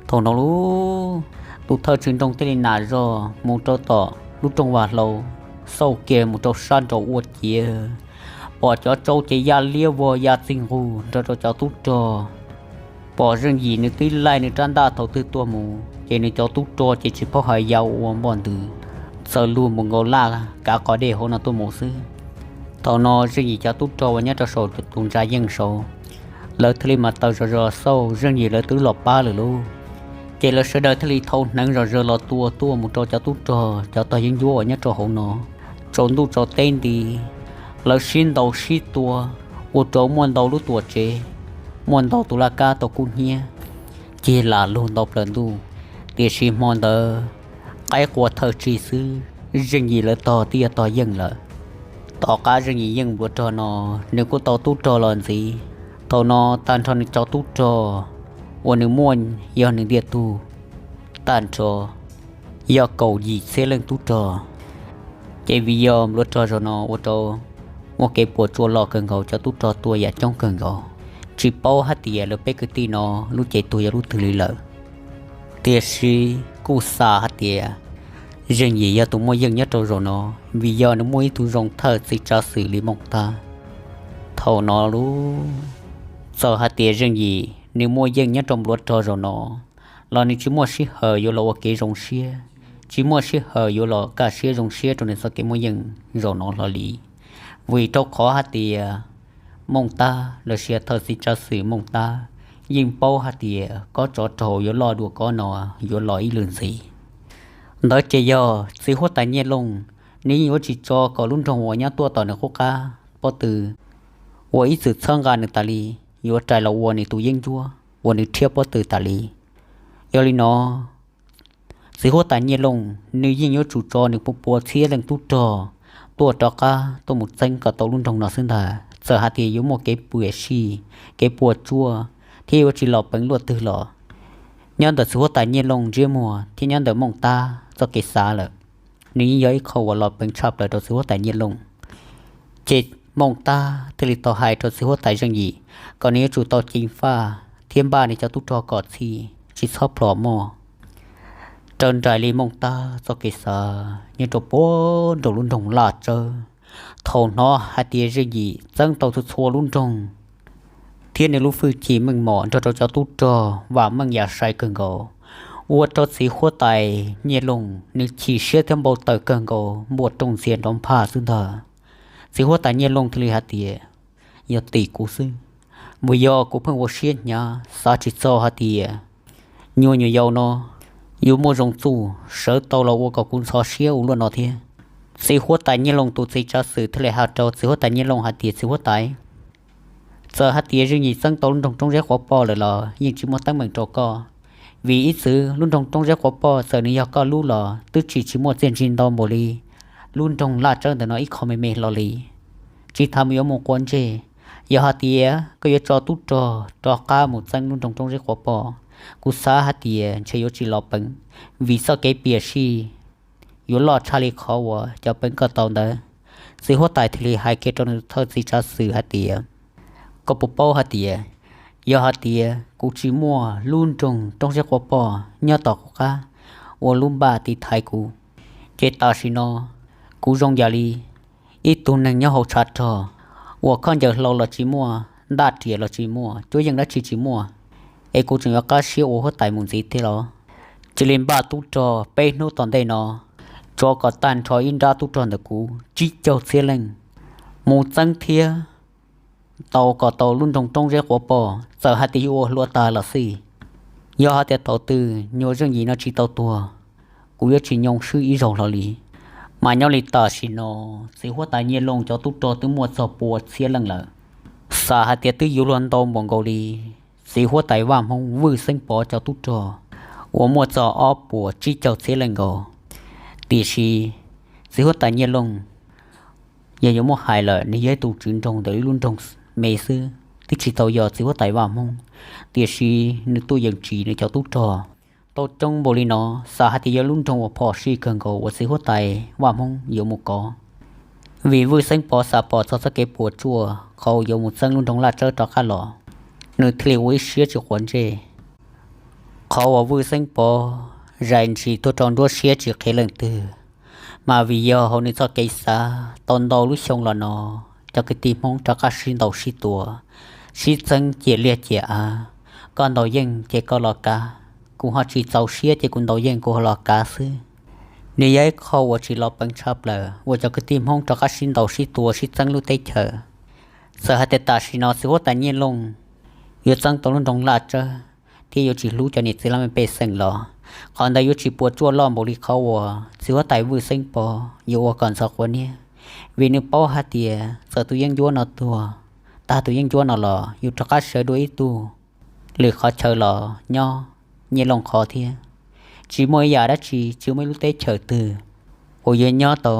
Thaum no lub, tus thawj tswv nroog thiaj li nam zog mus rau tom lub rooj vaj hlau, xauj kiag mus rau sab nraud ua ciav pom cov tsau ces ya liab vog ya txij nqug nrog rau cov tub rog. Pom Zeej Yim nws twb laij nws rab ntaj thaum twg tuaj mus ces nws cov tub rog ces tsis paub hais ya ua npoj ntws, txawm luag mus nkaus laj kav qos dej hauv no tuaj mus xwb. Thaum no Zeej Yim cov tub rog uas nyob rau saum tus ntsa yeej saud, lawv thiaj li mas taws zog zog xauj Zeej Yim lawv twb los pab lawm lauj. Ces lawv sawv daws thiaj li thau hneev zog zog los tua tuaj mus rau cov tub rog cov tog yeeb ncuab uas nyob rau hauv no. Tsaus ntuj tsaus teb nti, lawv sib ntaus sib tua, ua rau muaj ntau lub tuam tsev, muaj ntau tus laj kab tau kub hnyiab, cig lam lug ntau plaws ntuj. Tiam sis hmo ntawd qaib qua thawj tsig xwb, Zeej Yim lawv tog twb yog tog yeej lawm. Tom qab Zeej Yim yeej npluav rog no, nws kuj tau tub rog los ntxiv. Thaum no tag nrho nws cov tub rog uas nws muaj yog nws ntiag tug tag nrho yog kaum yim txhiab leej tub rog. Ces vim yog npluav rog zaum no ua rau muaj kev puas tsuaj loj kawg nkaus, cov tub rog tuaj yam coob kawg nkaus. Tsis paub hais tias lawv peb kwv tij no lub cev tuag yog lub twg li lawm, tiam sis kuj xav hais tias Zeej Yim yog tus muaj yeej nyob rau zaum no, vim yog nws muaj ib tug zoo thawj txiv tsav xwm li Mooj Tab. Thaum no lub, txawm hais tias Zeej Yim nws muaj yeej nyob rau nplua rog zaum no los nws tsis muaj sij hawm yuav los ua kev zoo siab, tsis muaj sij hawm yuav los kaj siab zoo siab rau nws txoj kev muaj yeej zaum no hlo li. Vim rau qhov hais tias Mooj Tab los sis thawj txiv tsav xwm Mooj Tab yeej paub hais tias kob tsov rog yuav loj dua kob no yuav los ib lwm ntxiv. Ntawd ces yog txiv huab tais Nyiaj Looj, nws yeej yuav tsis tso kom lub nroog uas nyob tuaj tom nws qub qab pob tw uas ib txwm txhawb nqa nws tas li yuav rais los ua nws tus yeeb ncuab uas nws rhiab pob tw tas li. Yog li no, txiv huab tais Nyiaj Looj nws yeej yuav tsum tso nws pua pua txhiab leej tub rog tuaj rov qab tuaj mus txeeb kom tau lub nroog no xwb ntag. Txawm hais tias yuav muaj kev pwam sij, kev puas tsuaj thiab yuav tsis los peev luaj twg los, nyob ntawm txiv huab tais Nyiaj Looj ntsiab muag thiab nyob ntawm Mooj Tab txoj kev xav lawm, nws yeej yog ib qho uas los peev tshaj plaws rau txiv huab tais Nyiaj Looj. Ces Mooj Tab thiaj li tau hais rau txiv huab tais Zeej Yim kom nws yuav tsum tau ceev faj thiab npaj nws cov tub rog kom txhij, tsis txhob plhom moj. Raws nraim li Mooj Tab txoj kev xav, nyob rau puag nraum lub nroog Laj Tsawb, thaum hnov hais tias Zeej Yim txeeb tau txhua txhua lub nroog thiab nws lub hwj chim meej mom nrog rau cov tub rog vam meej yam sai kawg nkaus, ua rau txiv huab tais Nyiaj Looj nws chim siab thiab npau taws kawg nkaus, npuaj rooj ntxiag nrov nphaj xwb ntag. Txiv huab tais Nyiaj Looj thiaj li hais tias, yog tim kuv xwb, vim yog kuv pheej ua siab hnyav xav tsis txog hais tias nyuag nyuam yaus no yuav muaj zoo txuj sawv tau los ua kom kuv ntxhov siab ua luaj no thiab. Txiv huab tais Nyiaj Looj tus txiv tsav xwm thiaj li hais rau txiv huab tais Nyiaj Looj hais tias, txiv huab tais, txawm hais tias Zeej Yim txeeb tau lub nroog Roob Zeb Quav Poj lawm los yeej tsis muaj teeb meem rau koj, vim ib txwm lub nroog Roob Zeb Quav Poj txawm nws yog koj lub los twb tsis tsis muaj txiaj ntsig ntau npaum li lub nroog Laj Tsawb ntawm no ib qho me me hlo li. Tsis tas mus yuav mus quav ntsej, yog hais tias koj yuav tso tub rog rov qab mus txeeb lub nroog Roob Zeb Quav Poj, kuv xav hais tias ntshe yuav tsis los peev, vim txoj kev piam sij yuav loj tshaj li qhov uas cov peev koj tau ntawd. Txiv huab tais thiaj li hais kiag rau nws thawj txiv tsav xwm hais tias, koj puas paub hais tias, yog hais tias kuv tsis muaj lub nroog Roob Zeb Quav Poj nyob tom kuv qab ua lub npaj tiv thaiv kuv, ces tam sim no kuv zoo yam li ib tug neeg nyob hauv tshav rog uas khaub ncaws hlau los tsis muaj, ntaj riam los tsis muaj, cuab yeej dab tsi tsis muaj, es kuv tseem yuav qab siab ua huab tais mus ntxiv thiab los? Cia li npaj tub rog peb hnub tom ntej no, tso kom tag nrho ib nrab tub rog ntawm kuv tsib caug txhiab leej mus txeeb thiab tau kom tau lub nroog Roob Zeb Quav Poj, txawm hais tias yuav ua hlua tag los xij. Yog hais tias thaum twg nyuag Zeej Yim no tsis tau tuag, kuv yuav tsis nyoo swb ib zaug hlo li. Mas nyob li tam sim no, txiv huab tais Nyiaj Looj cov tub rog twb muaj txog pua txhiab leej lawm, xav hais tias twb yuav luag ntau npaum nkaus li txiv huab tais Vaj Hmoob Vwj Xeeb Pov cov tub rog uas muaj txog ob puas tsib caug txhiab leej nkaus. Tiam sis txiv huab tais Nyiaj Looj, yog yuav muab hais lawm, nws yog ib tug tswv nroog ntawm ib lub nroog me xwb, twb tsis tau yog txiv huab tais Vaj Hmoob, tiam sis nws tuaj yeem tsim nws cov tub rog tau coob npaum li no, xav hais tias yog lub nroog uas phom sij kawg nkaus uas txiv huab tais Vaj Hmoob yuav mus kov. Vim Vwj Xeeb Pov xav pom txog txoj kev puas tsuaj qhov uas yuav mus txeeb lub nroog Laj Tsawb rov qab los, nws thiaj li ua ib siab tsis quav ntsej. Qhov uas Vwj Xeeb Pov zais ntsis tuaj rau nruab siab tsis qhia leej twg, mas vim yog hauv nws txoj kev xav tau ntau lub xyoo los no, cov kwv tij Hmoob rov qab sib ntaus sib tua, sib txeeb ciam liaj ciam av, koj ntaus yeej ces koj los kav, kuv ho tsis txaus siab ces kuv ntaus yeej kuv ho los kav xwb. Nws yog ib qho uas tsis los peev tshaj plaws uas cov kwv tij Hmoob rov qab sib ntaus sib tua sib txeeb lub teb chaws. Txawm hais tias tam sim no txiv huab tais Nyiaj Looj yuav txeeb tau lub nroog Laj Tsawb thiab yuav tsis hlub cov niam txiv laj mej pej xeem los, qhov ntawd yuav tsis puas tsuaj loj npaum li qhov uas txiv huab tais Vwj Xeeb Pov yuav ua kom ntxhov quav niab. Vim nws paub hais tias txawm tus yeeb ncuab no tuag, tag tus yeeb ncuab no los yus rov qab sawv dua ib tug lwm qhov chaw los nyob Nyiaj Looj qhov thiab. Tsis muaj ib yam dab tsi, tsis muaj ib lub teb chaws twg uas yuav nyob tau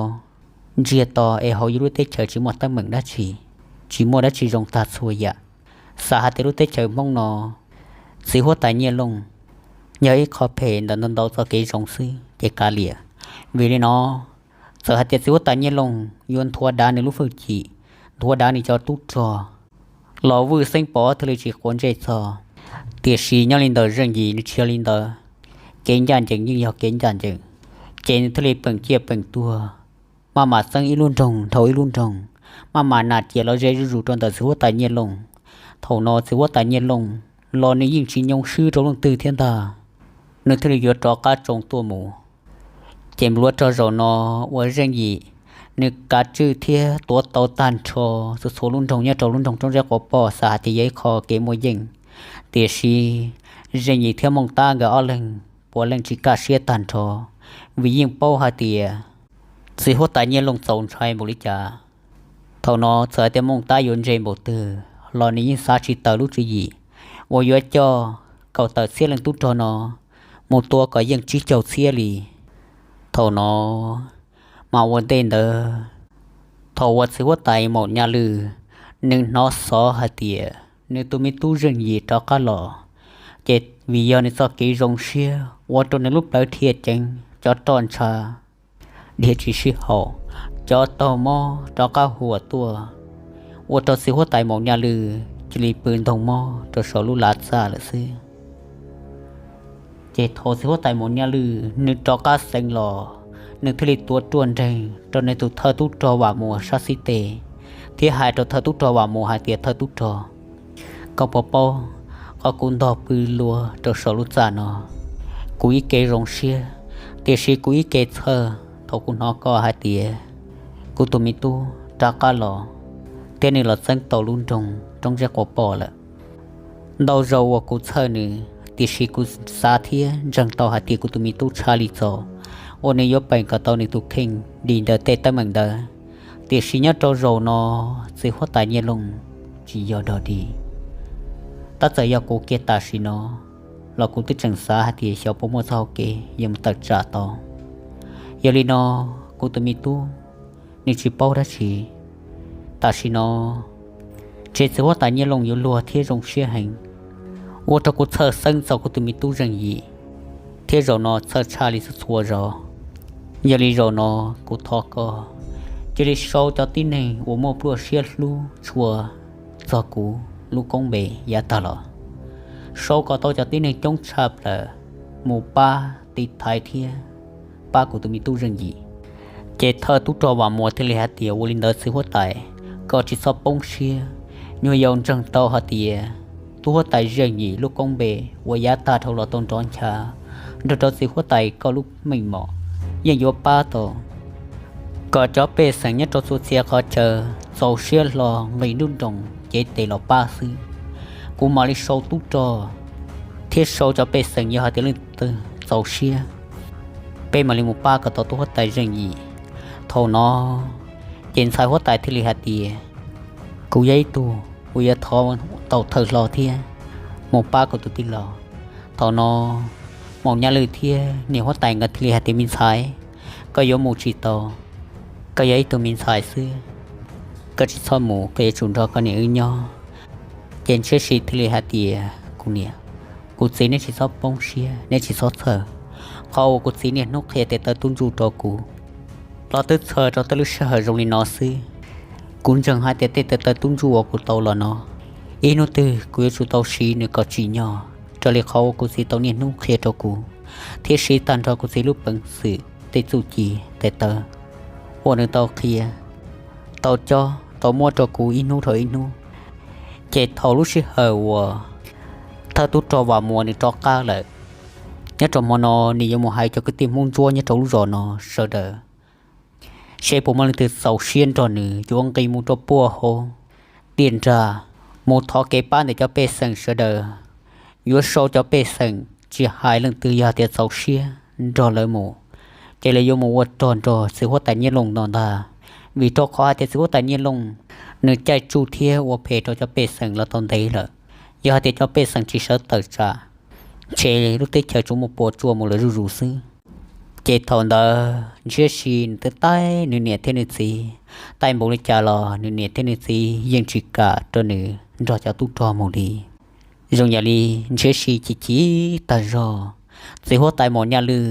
ntsiag to es hauv yus lub teb chaws tsis muaj teeb meem dab tsi, tsis muaj dab tsi zoo tag txhua yam. Xav hais tias lub teb chaws Hmoob no, txiv huab tais Nyiaj Looj yog ib qho phem ntawm ntau ntau txoj kev zoo xwb ces kav liam. Vim li no, txawm hais tias txiv huab tais Nyiaj Looj yuav nthuav dav nws lub hwj chim nthuav dav nws cov tub rog los Vwj Xeeb Pov thiaj li tsis quav ntsej txog. Tiam sis nyob li ntawm Zeej Yim nws tsis yog li ntawd, kev ncaj ncees yeej yog kev ncaj ncees, ces nws thiaj li peem ciaj peem tuag, maj mam txeeb ib lub nroog dhau ib lub nroog, maj mam nam ciam los ze zuj zus rau ntawm txiv huab tais Nyiaj Looj. Thaum no txiv huab tais Nyiaj Looj los nws yeej tsis nyoo swb rau leej twg thiab ntag, nws thiaj li yuav rov qab tsoo tuaj mus. Ces npluav rau zaum no uas Zeej Yim nws kav tswj thiab tuav tau tag nrho txhua txhua lub nroog nyob rau lub nroog Roob Zeb Quav Poj xav hais tias yog ib qho kev muaj yeej, tiam sis Zeej Yim thiab Mooj Tab nkawd ob leeg puav leej tsis kaj siab tag nrho, vim yeej paub hais tias txiv huab tais Nyiaj Looj txaus ntshai npaum li cas. Thaum no txawm hais tias Mooj Tab yuav ntse npaum twg los nws yeej xav tsis tawm lub tswv yim uas yuav coj kaum tawm txhiab leej tub rog no mus tua kom yeej tsib caug txhiab li. Thaum no mas ua ntej ntawd, thaum uas txiv huab tais Maum Nyaj Lwj nws hnov xov hais tias nws tus me tub Zeej Yim rov qab los, ces vim yog nws txoj kev zoo siab ua rau nws lub plawv dhia ceev, cov roj ntsha dhia tsis sib haum, cov taug mob rov qab huam tuaj, ua rau txiv huab tais Maum Nyaj Lwj cia li pw ntoo mob rau saum lub lav txaj lawm xwb. Ces thaum txiv huab tais Maum Nyaj Lwj nws rov qab xeev los, nws thiaj li tuav ruaj nreeg rau nws tus thawj tub rog Vam Muas sab xib teg, thiab hais rau thawj tub rog Vam Muas hais tias, Thawj tub rog, koj puas paub qhov kuv ntog pw lua rau saum lub txaj no? Kuv ib ke zoo siab, tiam sis kuv ib ke txhawj thaum kuv hnov koj hais tias kuv tus me tub rov qab los, thiab nws los txeeb tau lub nroog Roob Zeb Quav Poj lawm. Ntau zaus uas kuv txhawj nws, tiam sis kuv xav thiab ntseeg tau hais tias kuv tus me tub tshaj li txaus uas nws yuav peem kom tau nws tus kheej dim ntawm tej teeb meem ntawd. Tiam sis nyob rau zaum no, txiv huab tais Nyiaj Looj tsis yog dog dig. Tab txawm yog kuv kiag tam sim no los kuv twb tseem xav hais tias xyov puas muaj txoj hau kev yuav mus tawm tsam tau. Yog li no, kuv tus me tub nws tsis paub dab tsi. Tam sim no, ntshe txiv huab tais Nyiaj Looj yuav luag thiab zoo siab heev, ua rau kuv txhawj xeeb txog kuv tus me tub Zeej Yim, thiab zaum no txhawj tshaj li txhua txhua zaus. Yog li zaum no, kuv thov koj cia li sau cov tib neeg uas muaj pluaj siab hlub tshua txog kuv lub koob npe yav tag los, sau kom tau cov tib neeg coob tshaj plaws mus pab tiv thaiv thiab pab kuv tus me tub Zeej Yim. Ces thawj tub rog Vam Muas thiaj li hais tias, Ua li ntawd txiv huab tais, koj tsis txhob poob siab. Nyuag yaus ntseeg tau hais tias tub huab tais Zeej Yim lub koob npe uas yav tag dhau los tau nrov ncha nrog rau txiv huab tais koj lub meej mom yeej yuav pab tau kom cov pej xeem nyob rau txhua txhia qhov chaw txaus siab hlo nqis nruab nroos cev tes los pab xwb. Kuv mam li sau tub rog thiab sau cov pej xeem, yog hais tias leej twg txaus siab, peb mam li mus pab kom tau tub huab tais Zeej Yim. Thaum no ces ntxhais huab tais thiaj li hais tias, Kuv yog ib tug uas yuav thov tau thawj hlo thiab mus pab kuv tus tij laug. Thaum no Maum Nyaj Lwj thiab niam huab tais nkawd thiaj li hais tias, Me ntxhais, koj yuav mus tsis tau, koj yog ib tug me ntxhais xwb, koj tsis txhob mus, koj yuav tsum nrog koj niam wb nyob. Ces Ntshiab Si thiaj li hais tias, Kuv niam, kuv txiv, neb tsis txhob poob siab, neb tsis txhob txhawj. Qhov uas kuv txiv niaj hnub qhia tes taw tub ntsuj rau kuv los twb txhawj rau tej lub sij hawm zoo li no xwb. Kuv ntseeg hais tias tej tes taw tub ntsuj uas kuv tau los no, ib hnub twg kuv yuav tsum tau siv nws kom tsim nyog raws li qhov uas kuv txiv tau niaj hnub qhia rau kuv, thiab siv tag nrho kuv txiv lub peev xwm tej txuj ci tes taw uas nws tau qhia, tau cob tau muab rau kuv ib hnub dhau ib hnub. Ces thaum lub sij hawm uas thawj tub rog Vam Muas nws rov qab lawm, nyob rau hmo no nws yuav mus hais cov kwv tij Hmoob Ntsuab nyob rau lub zos no sawv daws, seb puas muaj leej twg txaus siab nrog nws yuav nqis mus rau puag hauv tiaj nrag mus thov kev pab ntawm cov pej xeem sawv daws. Yuav sau cov pej xeem tsis hais leej twg yog tias txaus siab nrog lawv mus, ces lawv yuav mus ua rog nrog txiv huab tais Nyiaj Looj no ntag. Vim rau qhov hais tias txiv huab tais Nyiaj Looj nws caij tsuj thiab ua phem rau cov pej xeem los tau ntev lawm. Yog hais tias cov pej xeem tsis sawv tawm tsam, ntshe lub teb chaws tsuas muaj puas tsuaj mus lawm zuj zus xwb. Ces thaum ntawd Ntshiab Si nws twb taij nws niam thiab nws txiv, taij npaum li cas los nws niam thiab nws txiv yeej tsis kam rau nws nrog cov tub rog mus li. Zoo yam li Ntshiab Si chim chim tag zog, txiv huab tais Maum Nyaj Lwj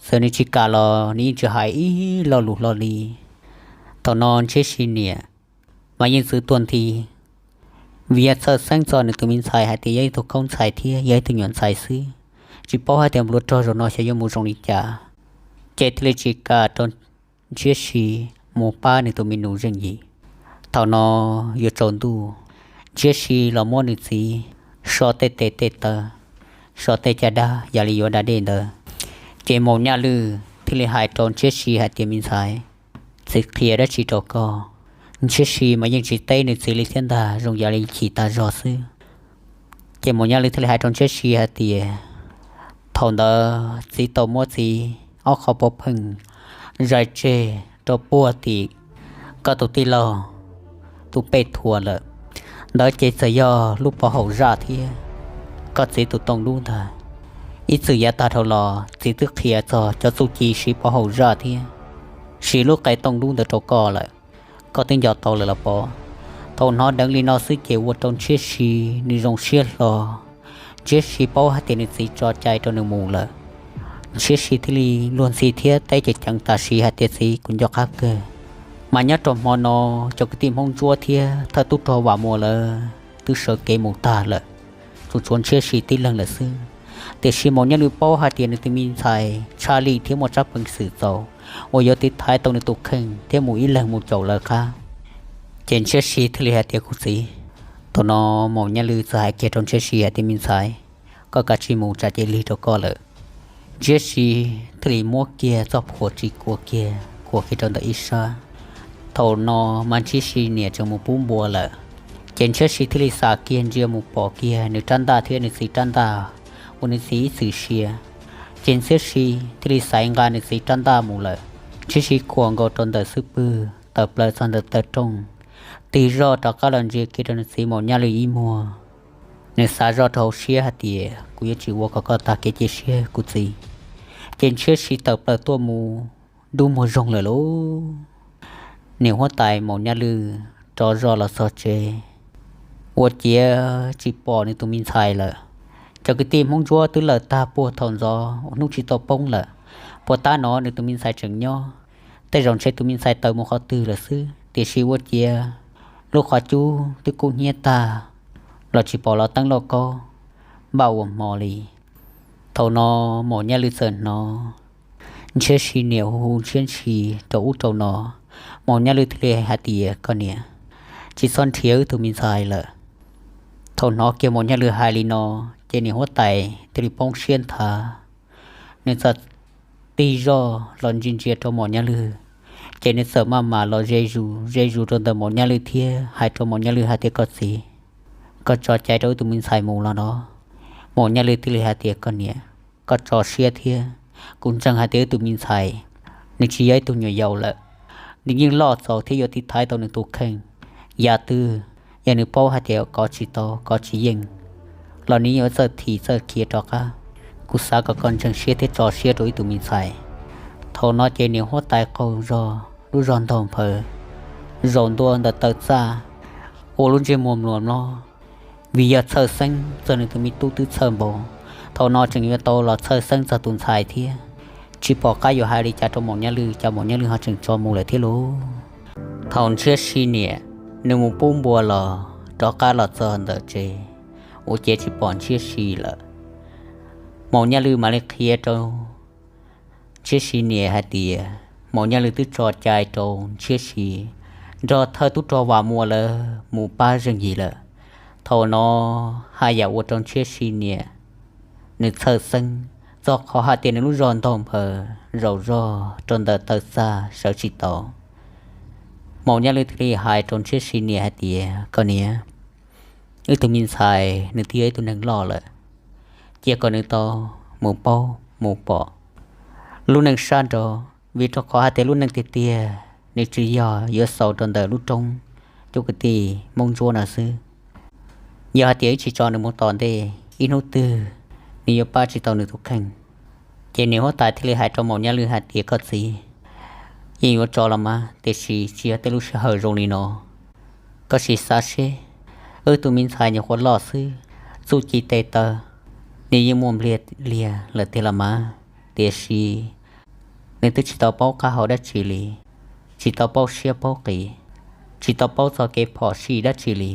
txawm nws tsis kam los nws yeej tsis hais ib lo lus hlo li. Thaum no Ntshiab Si niam mas yeej txwv tuag nthi, vim yog txhawj xeeb txog nws tus me ntxhais hais tias yog ib tug khaub ntxhais thiab yog ib tug nyuam ntxhais xwb, tsis paub hais tias nplua rog zaum no xyov yuav mus zoo li cas. Ces thiaj li tsis kam rau Ntshiab Si mus pab nws tus me nus zeej yim. Thaum no yuav tsaus ntuj, Ntshiab Si los muab nws txiv so tej tes tej taw, so tej caj dab yam li yuav da dej ntawd. Ces Maum Nyaj Lwj thiaj li hais rau Ntshiab Si hais tias, me ntxhais, txiv qhia dab tsi rau koj? Ntshiab Si mas yeej tsis teb nws txiv li thiab ntag, zoo yam li chim tas zog xwb. Ces Maum Nyaj Lwj thiaj li hais rau Ntshiab Si hais tias, thaum ntawd txiv tau muab txiv ob qho pov pheej zais tseg rau puag tim koj tus tij laug tus pej thuav lawm. Ntawd ces txawm yog lub pov haum zaj thiab koj txiv tus tooj dub ntag. Ib txwm yav tag dhau los txiv twb qhia txog cov txuj ci siv pov haum zaj thiab siv lub qe tooj dub ntawd rau koj lawm. Koj twb nco tau lawm los pov? Thaum hnov deev li no xwb ces ua rau Ntshiab Si nws zoo siab hlo. Ntshiab Si paub hais tias nws txiv tso cai rau nws mus lawm. Ntshiab Si thiaj li luag ntxhi thiab teb ceev ceev tam sim hais tias, txiv, kuv nco qab kawg, mas nyob rau hmo no cov kwv tij Hmoob Ntsuab thiab thawj tub rog Vam Muas lawv twb sawv kev mus tag lawm, tsuas tshuav Ntshiab Si tib leeg lawm xwb. Tiam sis Maum Nyaj Lwj paub hais tias nws tus me ntxhais tshaj lij thiab muaj tsab peev xwm txaus uas yuav tiv thaiv tau nws tus kheej thiab mus ib leeg mus caum lawv qab. Ces Ntshiab Si thiaj li hais tias, kuv txiv. Thaum no Maum Nyaj Lwj txawm hais kiag rau Ntshiab Si hais tias, me ntxhais, koj kav tsij mus tsam ces lig rau koj lawm. Ntshiab Si thiaj li muab kiag txoj phuam ris kua kiag, khuam kiag rau ntawm ib sab. Thaum no mas Ntshiab Si niam tseem mus pub npua lawm, ces Ntshiab Si thiaj li xam kiag ntsia mus pom kiag nws rab ntaj thiab nws txiv rab ntaj uas nws txiv ib txwm sia. Ces Ntshiab Si thiaj li xaiv nqa nws txiv rab ntaj mus lawm. Ntshiab Si khuam nkaus rau ntawm xub pwg tawm plaws txog ntawm taw rooj, tig zoj rov qab los ntsia kiag rau nws txiv Maum Nyaj Lwj ib muag. Nws xav zoj rau hauv siab hais tias, kuv yuav tsis ua kom koj tag kev cia siab kuv txiv. Ces Ntshiab Si tawm plaws tuaj mus dub muag zoog lawm lauj. Niam huab tais Maum Nyaj Lwj rov zoj los txog tsev, ua ciav tsis pom nws tus me ntxhais lawm. Cov kwv tij Hmoob Ntsuab twb lawm tag puag thaum ntxov uas hnub tsis tau poob lawm, puas tab no nws tus me ntxhais tseem nyob. Tej zaum ntshe tus me ntxhais tawm mus qhov twg lawm xwb, tiam sis ua ciav lub qhov cub twb kub hnyiab tag los tsis pom los teeb lauj kaub npaj ua hmo li. Thaum no Maum Nyaj Lwj txawm hnov Ntshiab Si niam hu hu Ntshiab Si rau ub rau no. Maum Nyaj Lwj thiaj li hais tias, koj niam, tsis txhob nrhiav wb tus me ntxhais lawm. Thaum hnov kiag Maum Nyaj Lwj hais li no, ces niam huab tais thiaj li poob siab nthav. Nws txawm tig zoj los ntsia ntsia rau Maum Nyaj Lwj, ces nws txawm maj mam los ze zus ze zus rau ntawm Maum Nyaj Lwj thiab hais rau Maum Nyaj Lwj hais tias, koj txiv, koj tso cai rau wb tus me ntxhais mus los no. Maum Nyaj Lwj thiaj li hais tias, koj niam, koj tso siab thiab, kuv ntseeg hais tias wb tus me ntxhais nws tsis yog ib tug nyuam yaus lawm. Nws yeej loj txaus thiab yuav tiv thaiv tau nws tus kheej. Yam twg yog nws paub hais tias kov tsis tau, kov tsis yeej los nws yeej yuav txawj thim txawj khiav rov qab. Kuv xav kom koj ntseeg siab thiab tso siab rau wb tus me ntxhais. Thaum no ces niam huab tais qaug zog lub zog ntaug nphaws zaum ntua ntawm taw txaj, ua lub ntsej muag mluas mlob, vim yog txhawj xeeb txog nws tus me tub twb txhawj npaum, thaum no tseem yuav tau los txhawj xeeb txog tus ntxhais thiab. Tsis pom qab yuav hais li cas rau Maum Nyaj Lwj, cas Maum Nyaj Lwj ho tseem tso mus lawm thiab lauj. Thaum Ntshiab Si niam nws mus pub npua los rov qab los txog ntawm tsev, ua ciav tsis pom Ntshiab Si lawm. Maum Nyaj Lwj mam li qhia rau Ntshiab Si niam hais tias Maum Nyaj Lwj twb tso cai rau Ntshiab Si nrog thawj tub rog Vam Muas lawv mus pab zeej yim lawm. Thaum no haj yam ua rau Ntshiab Si niam nws txhawj xeeb txog qhov hais tias nws lub zog ntaug nphaws zaum zog rau ntawm taw txaj sawv tsis tau. Maum Nyaj Lwj thiaj li hais rau Ntshiab Si niam hais tias, koj niam, wb tus me ntxhais nws twb yog ib tug neeg loj lawm, cia kom nws tau mus paub mus pom lub neej sab nraud, vim rau qhov hais tias lub neej tiag tiag nws tsis yog yuav xaus rau ntawm lub roob cov kwv tij Hmoob Ntsuab no xwb. Yog hais tias wb tsis tso nws mus tom ntej, ib hnub twg nws yuav pab tsis tau nws tus kheej. Ces niam huab tais thiaj li hais rau Maum Nyaj Lwj hais tias, koj txiv, yeej yuav tso los mas, tiam sis tsis yog tej lub sij hawm zoo li no. Koj sim xav seb, wb tus me ntxhais nyuam qhuav loj xwb, txuj ci tes taw nws yeej muaj npliag liag lawm tiag los mas, tiam sis nws twb tsis tau paub qab hau dab tsi li, tsis tau paub siab paub qis, tsis tau paub txog kev phom sij dab tsi li.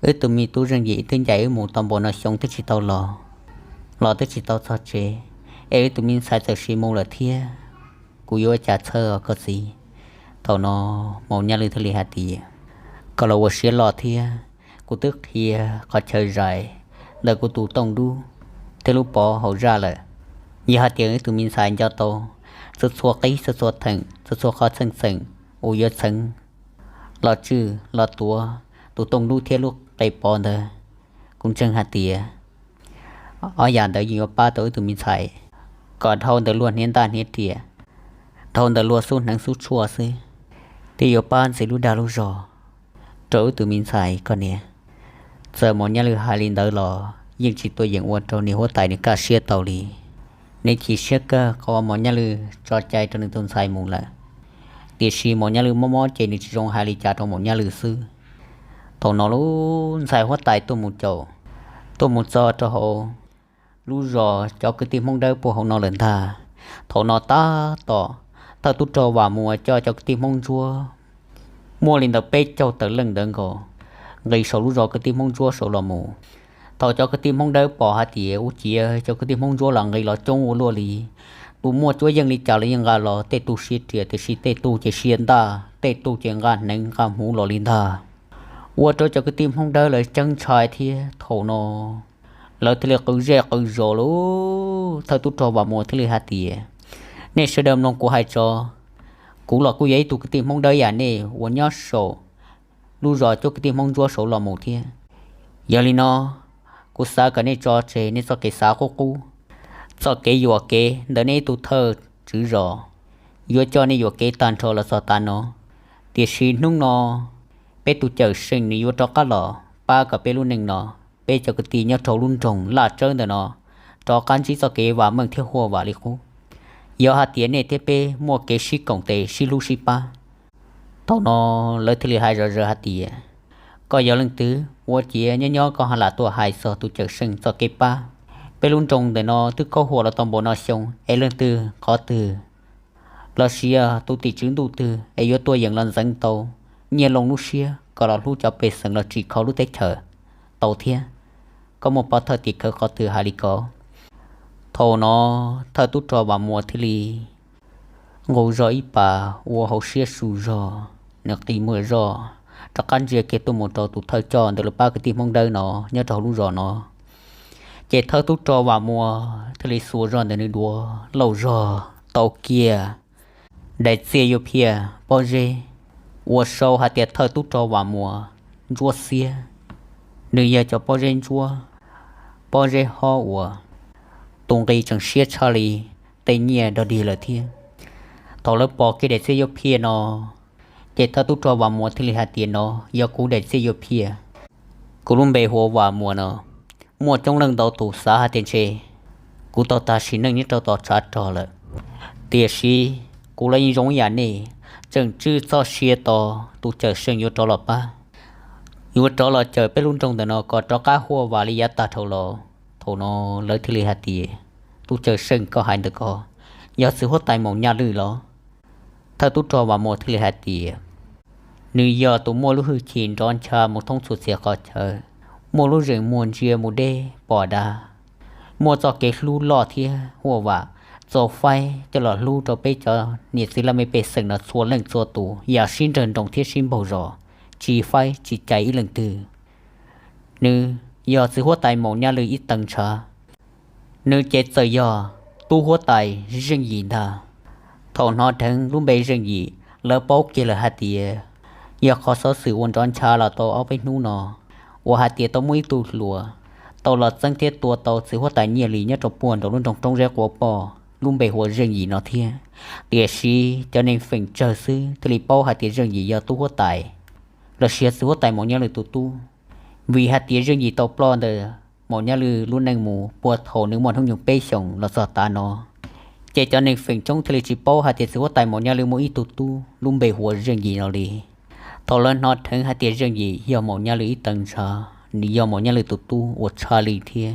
Wb tus me tub Zeej Yim twb ncaim wb mus tau npaum no xyoo twb tsis tau los, los twb tsis tau txog tsev, es wb tus me ntxhais txawm sim mus lawm thiab, kuv yuav ua cas txhawj os koj txiv. Thaum no Maum Nyaj Lwj thiaj li hais tias, koj los ua siab loj thiab, kuv twb qhia qhov chaw zais ntawm kuv tus tooj dub thiab lub pov hauv zaj lawm. Yog hais tias wb tus me ntxhais nco tau txhua txhua qib, txhua txhua theem, txhua txhua qhov txheej txheem uas yuav txheev los tswj los tuav tus tooj dub thiab lub qe pov ntawd, kuv ntseeg hais tias ob yam ntawd yeej yuav pab tau wb tus me ntxhais kom dhau ntawm luag hniav ntaj hniav riam, dhau ntawm luag xub hneev xub tshuaj xwb, thiaj yuav pab ntxiv lub dag lub zog rau wb tus me ntxhais koj niam. Txawm Maum Nyaj Lwj hais li ntawd los yeej tsis tuaj yeem ua rau niam huab tais nws kaj siab tau li. Nws chim siab kawg qhov uas Maum Nyaj Lwj tso cai rau nws tus ntxhais mus lawm, tiam sis Maum Nyaj Lwj mob mob ces nws tsis zoo hais li cas rau Maum Nyaj Lwj xwb. Thaum no lub ntxhais huab tais tuaj mus caum, tuaj mus txog rau hauv lub zos cov kwv tij Hmoob Dawb puag hauv no lawm ntag. Thaum no tab tom thawj tub rog Vam Muas coj cov kwv tij Hmoob Ntsuab muaj li ntawm peb caug tawm leej ntawd nkaus, nqis saum lub zos kwv tij Hmoob Ntsuab saud los mus. Thaum cov kwv tij Hmoob Dawb pom hais tias ua ciav cov kwv tij Hmoob Ntsuab los nqis los coob ua luaj li, tus muaj cuab yeej li cas los yeej nqa los, tej tug sia riam tiam sis tej tug ces sia ntaj, tej tug ces nqa hneev nqa hmuv los li ntag. Ua rau cov kwv tij Hmoob Dawb lawv ceeb ntshai thiab. Thaum no lawv thiaj li qw zej qw zos lawm. Thawj tub rog Vam Muas thiaj li hais tias, nej sawv daws mloog kuv hais tso, kuv los kuj yog ib tug kwv tij Hmoob Dawb yam nej uas nyob saum lub zos cov kwv tij Hmoob Ntsuab saud los mus thiab. Yog li no, kuv xav kom nej tso tseg nej txoj kev xav qub qub, txoj kev yuam kev ntawm nej ib tug thawj tswv zos, yuav coj nej yuam kev tag nrho los txog tav no. Tiam sis hnub no peb tus cawm seej nws yuav rov qab los pab kom peb lub neej no, peb cov kwv tij nyob rau lub nroog Laj Tsawb ntawm no rov qab ntsib txoj kev vam meej thiab huaj vam li qub. Yog hais tias nej thiab peb muaj kev sib koom tes sib hlub sib pab. Thaum no lawv thiaj li hais zom zaws hais tias, koj yog leej twg ua ciav nyob nyob koj ho lam tuaj hais txog tus cawm seej txoj kev pab? Peb lub nroog ntawm no twb khaub huam los tau npaum no xyoo es leej twg qhov twg los sis yog tus tim tswv ntuj twg es yuav tuaj yeem los ntxeev tau Nyiaj Looj lub siab kom los hlub cov pej xeem los tsim kho lub teb chaws tau thiab? Koj muaj pov thawj tim khawv qhov twg hais li ko? Thaum no thawj tub rog Vam Muas thiaj li nqus zog ib pas ua hauv siab su zog, nws qi muag zog rov qab ntsia kiag tuaj mus rau tus thawj coj ntawm lub pab kwv tij Hmoob Dawb no nyob rau hauv lub zos no. Ces thawj tub rog Vam Muas thiaj li xuas zog ntawm nws duav lauj zog tau kiag daim txiaj yuav phiaj pob zeb uas sau hais tias thawj tub rog Vam Muas ntsuab xiab. Nws yog cov pob zeb ntsuab, pob zeb hob uas tus nqi tseem siab tshaj li tej nyiaj dog dig lawm thiab. Thaum lawv pom kiag daim txiaj yuav phiaj no, ces thawj tub rog Vam Muas thiaj li hais tias, no yog kuv daim txiaj yuav phiaj. Kuv lub npe hu ua Vam Muas no, muaj coob leej ntau tus xav hais tias ntshe kuv tau tag sim neej nyob rau tom tshav rog lawm. Tiam sis kuv los yeej zoo ib yam nej, tseem tswj txoj sia tos tus cawm seej yuav rov los pab, yuav rov los cawm peb lub nroog ntawm no kom rov qab huaj vam li yav tag dhau los. Thaum no lawv thiaj li hais tias, tus cawm seej koj hais ntawm ko yog txiv huab tais Maum Nyaj Lwj los? Thawj tub rog Vam Muas thiaj li hais tias, nws yog tus muaj lub hwj chim nrov ncha mus thoob txhua txhia qhov chaw, muaj lub zeem muag ntsia mus deb pom dav, muaj txoj kev hlub loj thiab huaj vam, txaus faib coj los hlub rau peb cov niam txiv laj mej pej xeem no txhua leej txhua tus yam sib nrawg nroos thiab sib npaug zos, tsis faib tsis cais ib leej twg. Nws yog txiv huab tais Maum Nyaj Lwj ib teev ntshav. Nws ces txawm yog tub huab tais Zeej Yim ntag. Thaum hnov dheev lub npe Zeej Yim, lawv paub kiag lawm hais tias yog qhov xov xwm uas nrov ncha los tau ob peb hnub no, uas hais tias tau muaj ib tug hluas tau los txeeb thiab tua tau txiv huab tais Nyiaj Lwj nyob rau puag nraum lub nroog Roob Zeb Quav Poj lub npe hu ua Zeej Yim no thiab. Tiam sis cov neeg feem tsawg xwb thiaj li paub hais tias Zeej Yim yog tub huab tais los sis yog txiv huab tais Maum Nyaj Lwj tus tub, vim hais tias Zeej Yim tau ploj ntawm Maum Nyaj Lwj lub neej mus puag thaum nws muaj hnub nyoog peb xyoos los txog tav no. Ces cov neeg feem coob thiaj li tsis paub hais tias txiv huab tais Maum Nyaj Lwj muaj ib tug tub lub npe hu ua Zeej Yim no li. Thaum lawv hnov dheev hais tias Zeej Yim yog Maum Nyaj Lwj ib teev ntshav, nws yog Maum Nyaj Lwj tus tub uas tshaj lij thiab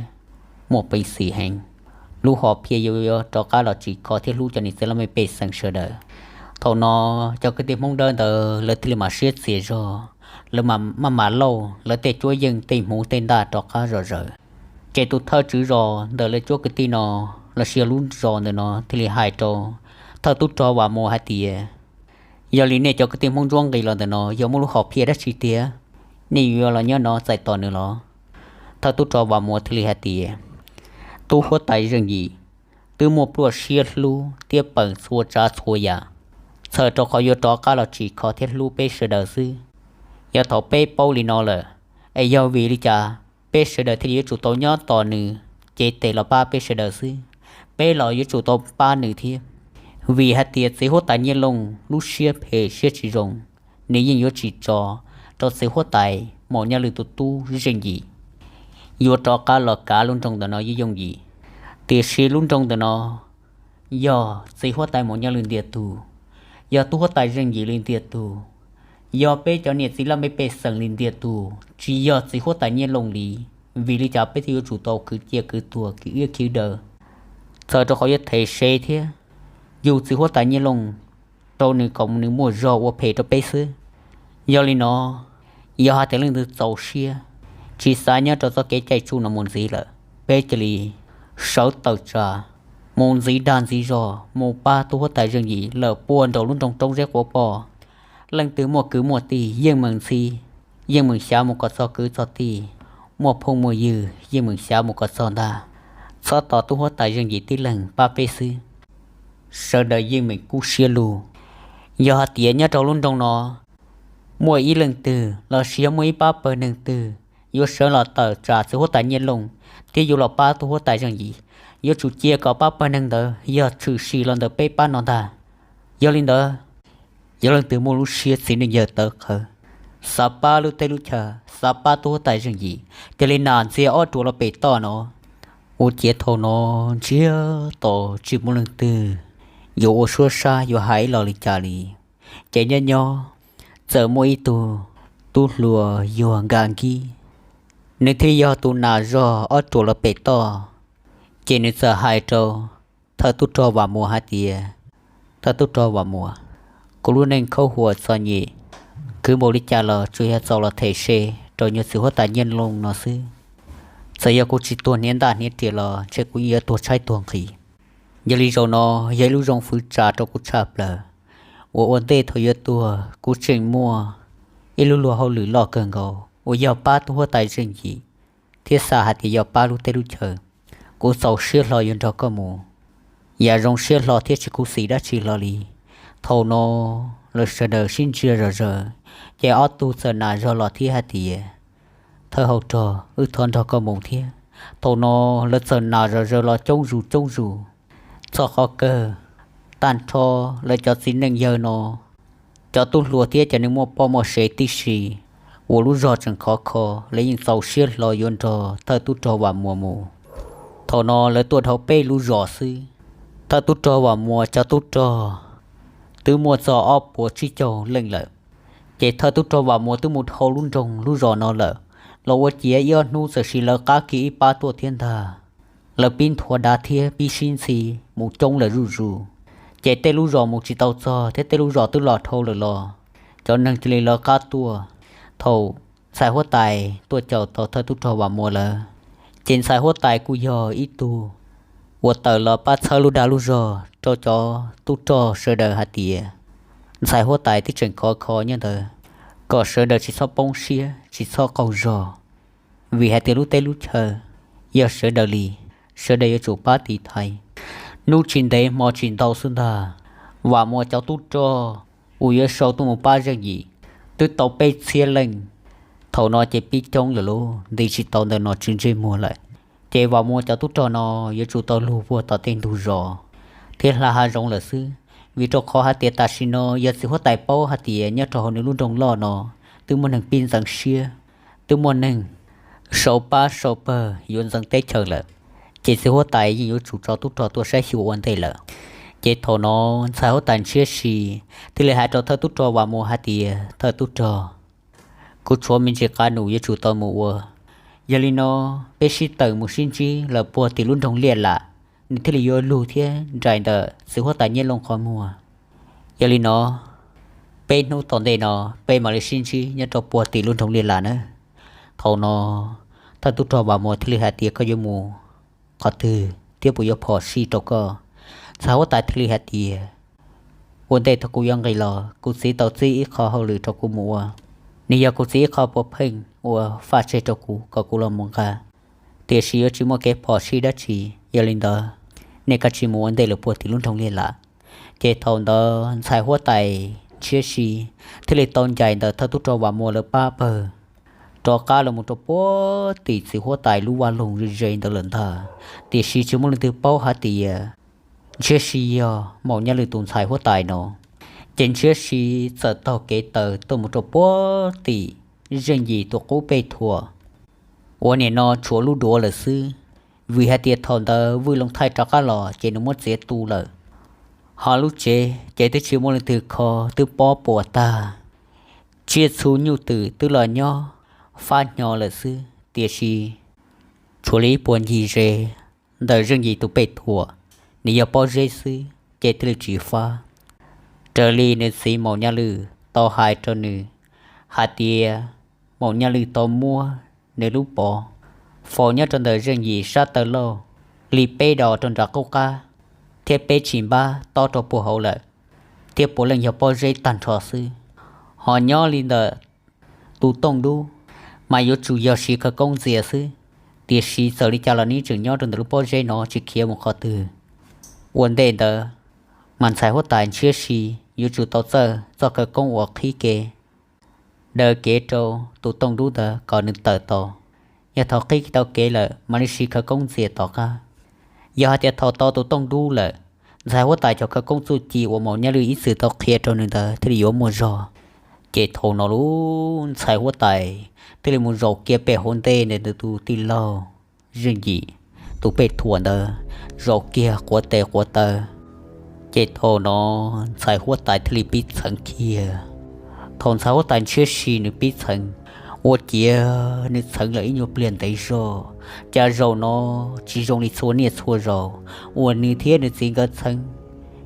muaj peev xwm heev, lub hom phiaj yuav rov qab los tsim kho thiab hlub cov niam txiv laj mej pej xeem sawv daws. Thaum no cov kwv tij Hmoob Dawb ntawd lawv thiaj li mam siab txias zog, lawv mam maj mam lauj lawv tej cuab yeej tej hmuv tej ntaj rov qab zom zaws. Ces tus thawj tswv zos ntawm lawv cuab kwv tij no los sis yog lub zos ntawm no thiaj li hais rau thawj tub rog Vam Muas hais tias, yog li nej cov kwv tij Hmoob Ntsuab nqis los ntawm no yog muaj lub hom phiaj dab tsi tiag, nej yuav los nyob no txais tos nws los? Thawj tub rog Vam Muas thiaj li hais tias, tub huab tais Zeej Yim, twb muaj pluaj siab hlub thiab peem txhua tsav txhua yam, txhawm rau qhov yuav rov qab los tsim kho thiab hlub peb sawv daws xwb. Yog thaum peb paub li no lawm, es yog vim li cas peb sawv daws thiaj li yuav tsum tau nyob tos nws, cev tes los pab peb sawv daws xwb? Peb los yuav tsum tau pab nws thiab, vim hais tias txiv huab tais Nyiaj Looj lub siab phem siab tsis zoo, nws yeej yuav tsis tso rau txiv huab tais Maum Nyaj Lwm tus tub Zeej Yim yuav rov qab los kav lub nroog ntawm no yooj yooj yim. Tiam sis lub nroog ntawm no yog txiv huab tais Maum Nyaj Lwm ntiag tug, yog tub huab tais Zeej Yim li ntiag tug, yog peb cov niam txiv laj mej pej xeem li ntiag tug, tsis yog txiv huab tais Nyiaj Looj li. Vim li cas peb thiaj yuav tsum tau kwv cia kwv tuag kwv iab khwv daw, txhawm rau qhov yuav them se thiab yug txiv huab tais Nyiaj Looj rau nws kom nws muaj zog ua phem rau peb xwb? Yog li no, yog hais tias leej twg txaus siab, tsis xav nyob rau txoj kev caij tsuj no mus ntxiv lawm, peb cia li sawv tawm tsam mus ntxiv dag ntxiv zog mus pab tub huab tais Zeej Yim lawm puag nraum lub nroog Roob Zeb Quav Poj. Leej twg muaj kwv muaj tij yeej meem ntxhi, yeej meem xyav mus kom txog kwv txog tij, muaj phooj muaj ywg yeej meem xyav mus kom txog ntag. Txhob tos tub huab tais Zeej Yim tib leeg pab peb xwb, sawv daws yeej meem kub siab lug. Yog hais tias nyob rau lub nroog no muaj ib leej twg los sis yog muaj ib pab pawg neeg twg yuav sawv los tawm tsam txiv huab tais Nyiaj Looj thiab yuav los pab tub huab tais Zeej Yim, yuav tsum cia kom pab pawg neeg ntawd yog tshwm sim los ntawm peb pab no ntag. Yog li ntawd, yog leej twg muaj lub siab txiv neej yawg tawv qhawv, xav pab lub teb lub chaw, xav pab tub huab tais Zeej Yim, cia li nam ntxias ob ruam los pem toj no. Ua ciav thaum no ntsiag to tsis muaj leej twg yuav ua suab sab yuav hais ib los li cas li. Ces nyob nyob txawm muaj ib tug tub hluas yuag Nkaj Nkib, nws thiaj yog tus nas zog ob ruam los pem toj. Ces nws txawm hais rau thawj tub rog Vam Muas hais tias, thawj tub rog Vam Muas, kuv lub neej khaub huam txom nyem, khwv npaum li cas los tsuas yog txaus los them se rau nyuag txiv huab tais Nyiaj Looj no xwb. Txawm yog kuv tsis tuag hniav ntaj hniav riam los ntshe kuv yeej yuav tuag tshaib tuag nqhis. Yog li zaum no yog ib lub zoo fwv tsa rau kuv tshaj plaws uas ua ntej thaum yuav tuag kuv tseem muaj ib lub luag hauj lwm loj kawg nkaus uas yog pab tub huab tais Zeej Yim, thiab xav hais tias yog pab lub teb lub chaw. Kuv txaus siab hlo yuav nrog koj mus, yam zoo siab hlo thiab tsis khuv xim dab tsi hlo li. Thaum no lawv sawv daws sib ntsia zom zaws, ces ob tug txawm nam zog los thiab hais tias, thawj hauv rog, wb thov nrog koj mus thiab. Thaum no lawv txawm nam zom zaws los coob zus coob zus. Txog qhov kawg, tag nrho lawv cov txiv neej yawg no, cov tub hluas thiab cov neeg muaj poj muaj sev tib si uas lub zog tseem khov kho, lawv yeej txaus siab hlo yuav nrog thawj tub rog Vam Muas mus. Thaum no lawv tuaj dhau peb lub zos xwb, thawj tub rog Vam Muas cov tub rog twb muaj txog ob puas tsib caug leej lawm. Ces thawj tub rog Vam Muas twb mus dhau lub nroog lub zos no lawm, los ua ciav ib ob hnub txawm sim lawv qab kiag ib pab tuaj thiab ntag. Lawv pib nthua dav thiab pib sib ntxhi mus coob lawm zuj zus, ces tej lub zos mus tsis tau txog thiab tej lub zos twb los dhau lawm los cov neeg cia li lawv qab tuaj. Thaum ntxhais huab tais tuaj caum tau thawj tub rog Vam Muas lawm, ces ntxhais huab tais kuj yog ib tug uas tawm los pab txhawb lub dag lub zog rau cov tub rog sawv daws hais tias, ntxhais huab tais twb tseem khov kho nyob ntawd, kom sawv daws tsis txhob poob siab tsis txhob qaug zog, vim hais tias lub teb lub chaw yog sawv daws li, sawv daws yuav tsum pab tiv thaiv. Hnub tsis ntev hmo tsis ntau xwb ntag, Vam Muas cov tub rog uas yuav sau tuaj mus pab Zeej Yim twb tau peb txhiab leej. Thaum no ces pib coob lawm lauj, nti tsis tau ntawm nom tswv ntsej muag lawm. Ces Vam Muas cov tub rog no yuav tsum tau lug puag tom tej ntug zos thiab hla hav zoov lawm xwb, vim rau qhov hais tias tam sim no yog txiv huab tais paub hais tias nyob rau hauv nws lub nroog loj no twb muaj neeg pib ntxeev siab, twb muaj neeg sau pab sau pawg yuav ntxeev teb chaws lawm, ces txiv huab tais yeej yuav tsum tso tub rog tuaj saib xyuas ua ntej lawm. Ces thaum no ntxhais huab tais ntshiab si thiaj li hais rau thawj tub rog Vam Muas hais tias, thawj tub rog, kuv tshuav me ntsis qab num yuav tsum tau mus ua. Yog li no, peb sib tawm mus sib ntsib lawm puag tim lub nroog Liaj Lam, nws thiaj li yuav lug thiab nraim ntawm txiv huab tais Nyiaj Looj qhov muag. Yog li no, peb hnub tom ntej no peb mam li sib ntsib nyob rau puag tim lub nroog Liaj Lam nawb. Thaum no thawj tub rog Vam Muas thiaj li hais tias, koj yuav mus qhov twg thiab puas yuav phom sij rau koj? Ntxhais huab tais thiaj li hais tias, ua ntej thaum kuv yuav nqis los kuv txiv tau txib ib qho hauj lwm rau kuv mus ua, nws yog kuv txiv ib qho puav pheej uas faj tseg rau kuv kom kuv los mus nqa, tiam sis yuav tsis muaj kev phom sij dab tsi. Yog li ntawd, nej kav tsij mus ua ntej lawm puag tim lub nroog Liaj Lam. Ces thaum ntawd ntxhais huab tais Ntshiab Si thiaj li tau ncaim ntawm thawj tub rog Vam Muas lawv pab pawg rov qab los mus rau puag tim txiv huab tais lub vaj loog ze ze ntawd lawm ntag. Tiam sis tsis muaj leej twg paub hais tias Ntshiab Si yog Maum Nyaj Lwm tus ntxhais huab tais no. Ces Ntshiab Si txawm taug kev taw tuaj mus rau puag tim Zeej Yim tus qub pej thuam uas nim no tshuav lub duav lawm xwb, vim hais tias thaum ntawd Vwj Looj Thaij rov qab los ces nws muab txiav tu lawm. Ho lub tsev ces twb tsis muaj leej twg kho, twb pob puas tag. Tsiaj txhu nyuj twm twb los nyob fab hnyo lawm xwb, tiam sis tshuav li ib puas ncig ze ntawm Zeej Yim tus pej thuam, nws yog pob zeb xwb ces thiaj li tsis fab. Raws li nws txiv Maum Nyaj Lwm tau hais rau nws hais tias, Maum Nyaj Lwm tau muab nws lub pov faus nyob rau ntawm Zeej Yim sab taw lauj li peb dos rau nram qub qab, thiab peb tsis npab tob rau puag hauv lawm, thiab puav leej yog pob zeb tag nrho xwb. Ho nyob li ntawm tus Tooj Dub mas yuav tsum yog siv khawv koob ntxias xwb, tiam sis txawm li cas los nws tseem nyob rau ntawm lub pob zeb no tsis khiav mus qhov twg. Ua ntej ntawd mas ntxhais huab tais Ntshiab Si yuav tsum tau txawj txoj khawv koob uas qhib kev daws kev rau tus Tooj Dub ntawd kom nws tawm tau. Yog thaum qhib tau kev lawm mam li siv khawv koob ntxias tom qab. Yog hais tias thaum tau tus Tooj Dub lawm, ntxhais huab tais cov khawv koob txuj ci uas Maum Nyaj Lwm ib txwm tau qhia rau nws ntawd thiaj li yuav muaj zog. Ces thaum no lub ntxhais huab tais thiaj li mus zaum kiag pem hauv ntej ntawm nws tus tij laug Zeej Yim tus pej thuam ntawd, zaum kiag quav tes quav taw. Ces thaum no ntxhais huab tais thiaj li pib txheev kiag. Thaum ntxhais huab tais Ntshiab Si nws pib txheev, ua ciav nws txheev lawm ib nyuag pliag ntev zog, cas zaum no tsis zoo li txhua niaj txhua zaus uas nws thiab nws txiv nkawd txheev,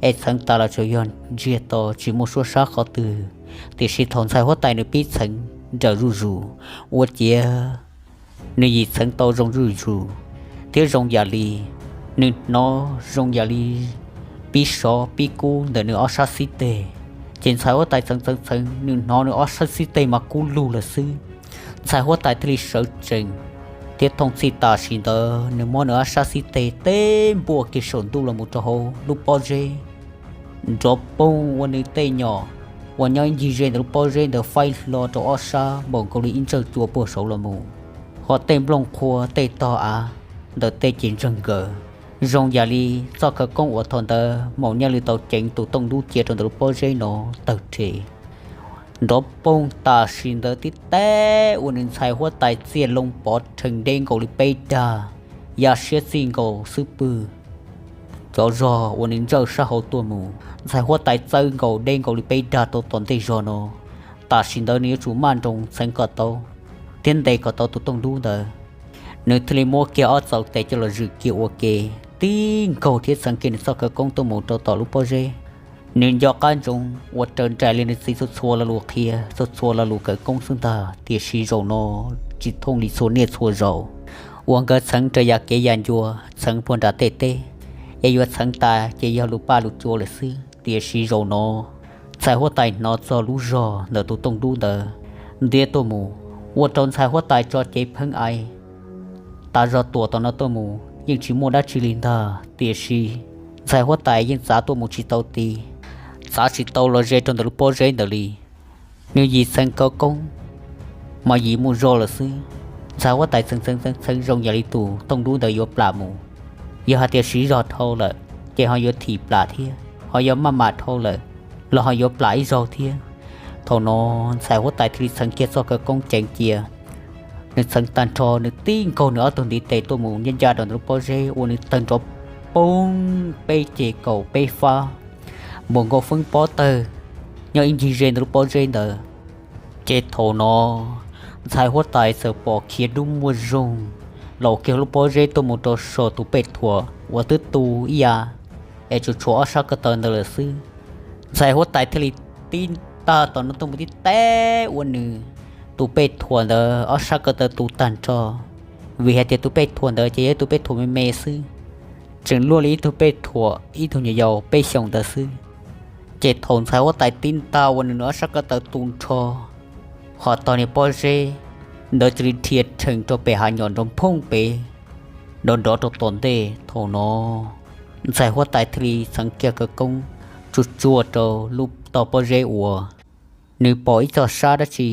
es txheev tas los tsuas yog ntsiag to tsis muaj suab sab qhov twg. Tiam sis thaum ntxhais huab tais nws pib txheev nrawm zuj zus, ua ciav nws yim txheev tau zoo zuj zus, thiab zoo yam li nws hnov zoo yam li pib sov pib kub ntawm nws ob sab xib teg. Ces ntxhais huab tais txheev txheev txheev, nws hnov nws ob sab xib teg mas kub lug lawm xwb. Ntxhais huab tais thiaj li sawv tsees, thiab thooj txhij tam sim ntawd nws muab nws ob sab xib teg teb npuaj kiag saum ntuj los mus rau hauv lub pob zeb. Nrov poog ua nws tej nyom uas nyob ib ncig ze ntawm lub pob zeb ntawd faib hlo rau ob sab npaum nkaus li ib ntsawj cua puag saud los mus, ho tej nplooj qhua tej tog av ntawm tej ces ntseeg nkaws, zoo yam li txoj khawv koob uas thaum ntawd Maum Nyaj Lwm tau ceev tus Tooj Dub cia rau ntawm lub pob zeb no tawg rhe. Nrov poog tam sim ntawd tib teb ua nws ntxhais huab tais txiaj loo pov rhees deb nkaus li peb dag, ya siab txij nkaus xub pwg, cov zog uas nws ntsawj sab hauv tuaj mus. Ntxhais huab tais txawb nkaus deb nkaus li peb dag rau tom ntej zog no. Tam sim ntawd nws yuav tsum maj nroos txheev kom tau thiab ntes kom tau tus Tooj Dub ntawd. Nws thiaj li muab kiag ob txaus tes coj los zwm kiag ua ke, tib nkaug thiab txheev kiag nws txoj khawv koob tuaj mus rau tom lub pob zeb. Nws nco qab ntsoov ua raws nraim li nws txiv txhua txhua lo lus qhia, txhua txhua lo lus khawv koob xwb ntag, tiam sis zaum no tsis thooj li txhua niaj txhua zaus uas nkawd txheev raws yam kev yam ncua, txheev puag nram tej teb, es yuav txheev tas ces yog lus paj lus cua lawm xwb. Tiam sis zaum no ntxhais huab tais hnov txog lub zog ntawm tus Tooj Dub ntawd ntiab tuaj mus, ua rau ntxhais huab tais tso cev pheeb ai tas zog tuam tom no tuaj mus yeej tsis muaj dab tsi li ntag, tiam sis ntxhais huab tais yeej txav tuaj mus tsis tau tid, txav tsis tau los ze rau ntawm lub pob zeb ntawd li. Nws yim txheev khawv koob mas yim muaj zog lawm xwb. Ntxhais huab tais txheev txheev txheev txheev zoo yam li tus Tooj Dub ntawd yuav plam mus. Yog hais tias siv zog dhau lawm ces ho yuav thim plam thiab, ho yog maj mam dhau lawm los ho yuav plam ib zaug thiab. Thaum no ntxhais huab tais thiaj li txheev kiag txoj khawv koob ceev cia. Nws txheev tag nrho, nws tib nkaug nws ob tug ntiv tes tuaj mus ncaj ncaj rau ntawm lub pob zeb ua nws tawg nrov poog peb ceg kaum peb fab, npaum nkaus feeb pob tawg nyob ib ncig ze ntawm lub pob zeb ntawd. Ces thaum no ntxhais huab tais txawm pom khiav dub muaj zog los kiag lub pob zeb tuaj mus rau saum tus pej thuam uas twb tu ib yam es tsuas tshuav ob sab ko taw ntawd lawm xwb. Ntxhais huab tais thiaj li tib tag tom no tuaj mus tib teb ua nws tus pej thuam ntawd ob sab ko taw tu tag nrho, vim hais tias tus pej thuam ntawd ces yog ib tus pej thuam me me xwb, tseem luaj li ib tug pej thuam ib tug nyuam yaus peb xyoos ntawd xwb. Ces thaum ntxhais huab tais tib tag ua nws nws ob sab ko taw tu nrho, ho tog niag pob zeb ntawd cia li dhia rhees rau pem hav nyom nrov phooj pem, nrov nrov rau tom ntej. Thaum no ntxhais huab tais thiaj li txheev kiag khawv koob tsuag tsuag rau lub tog pob zeb uas nws pom ib txog sab dab tsi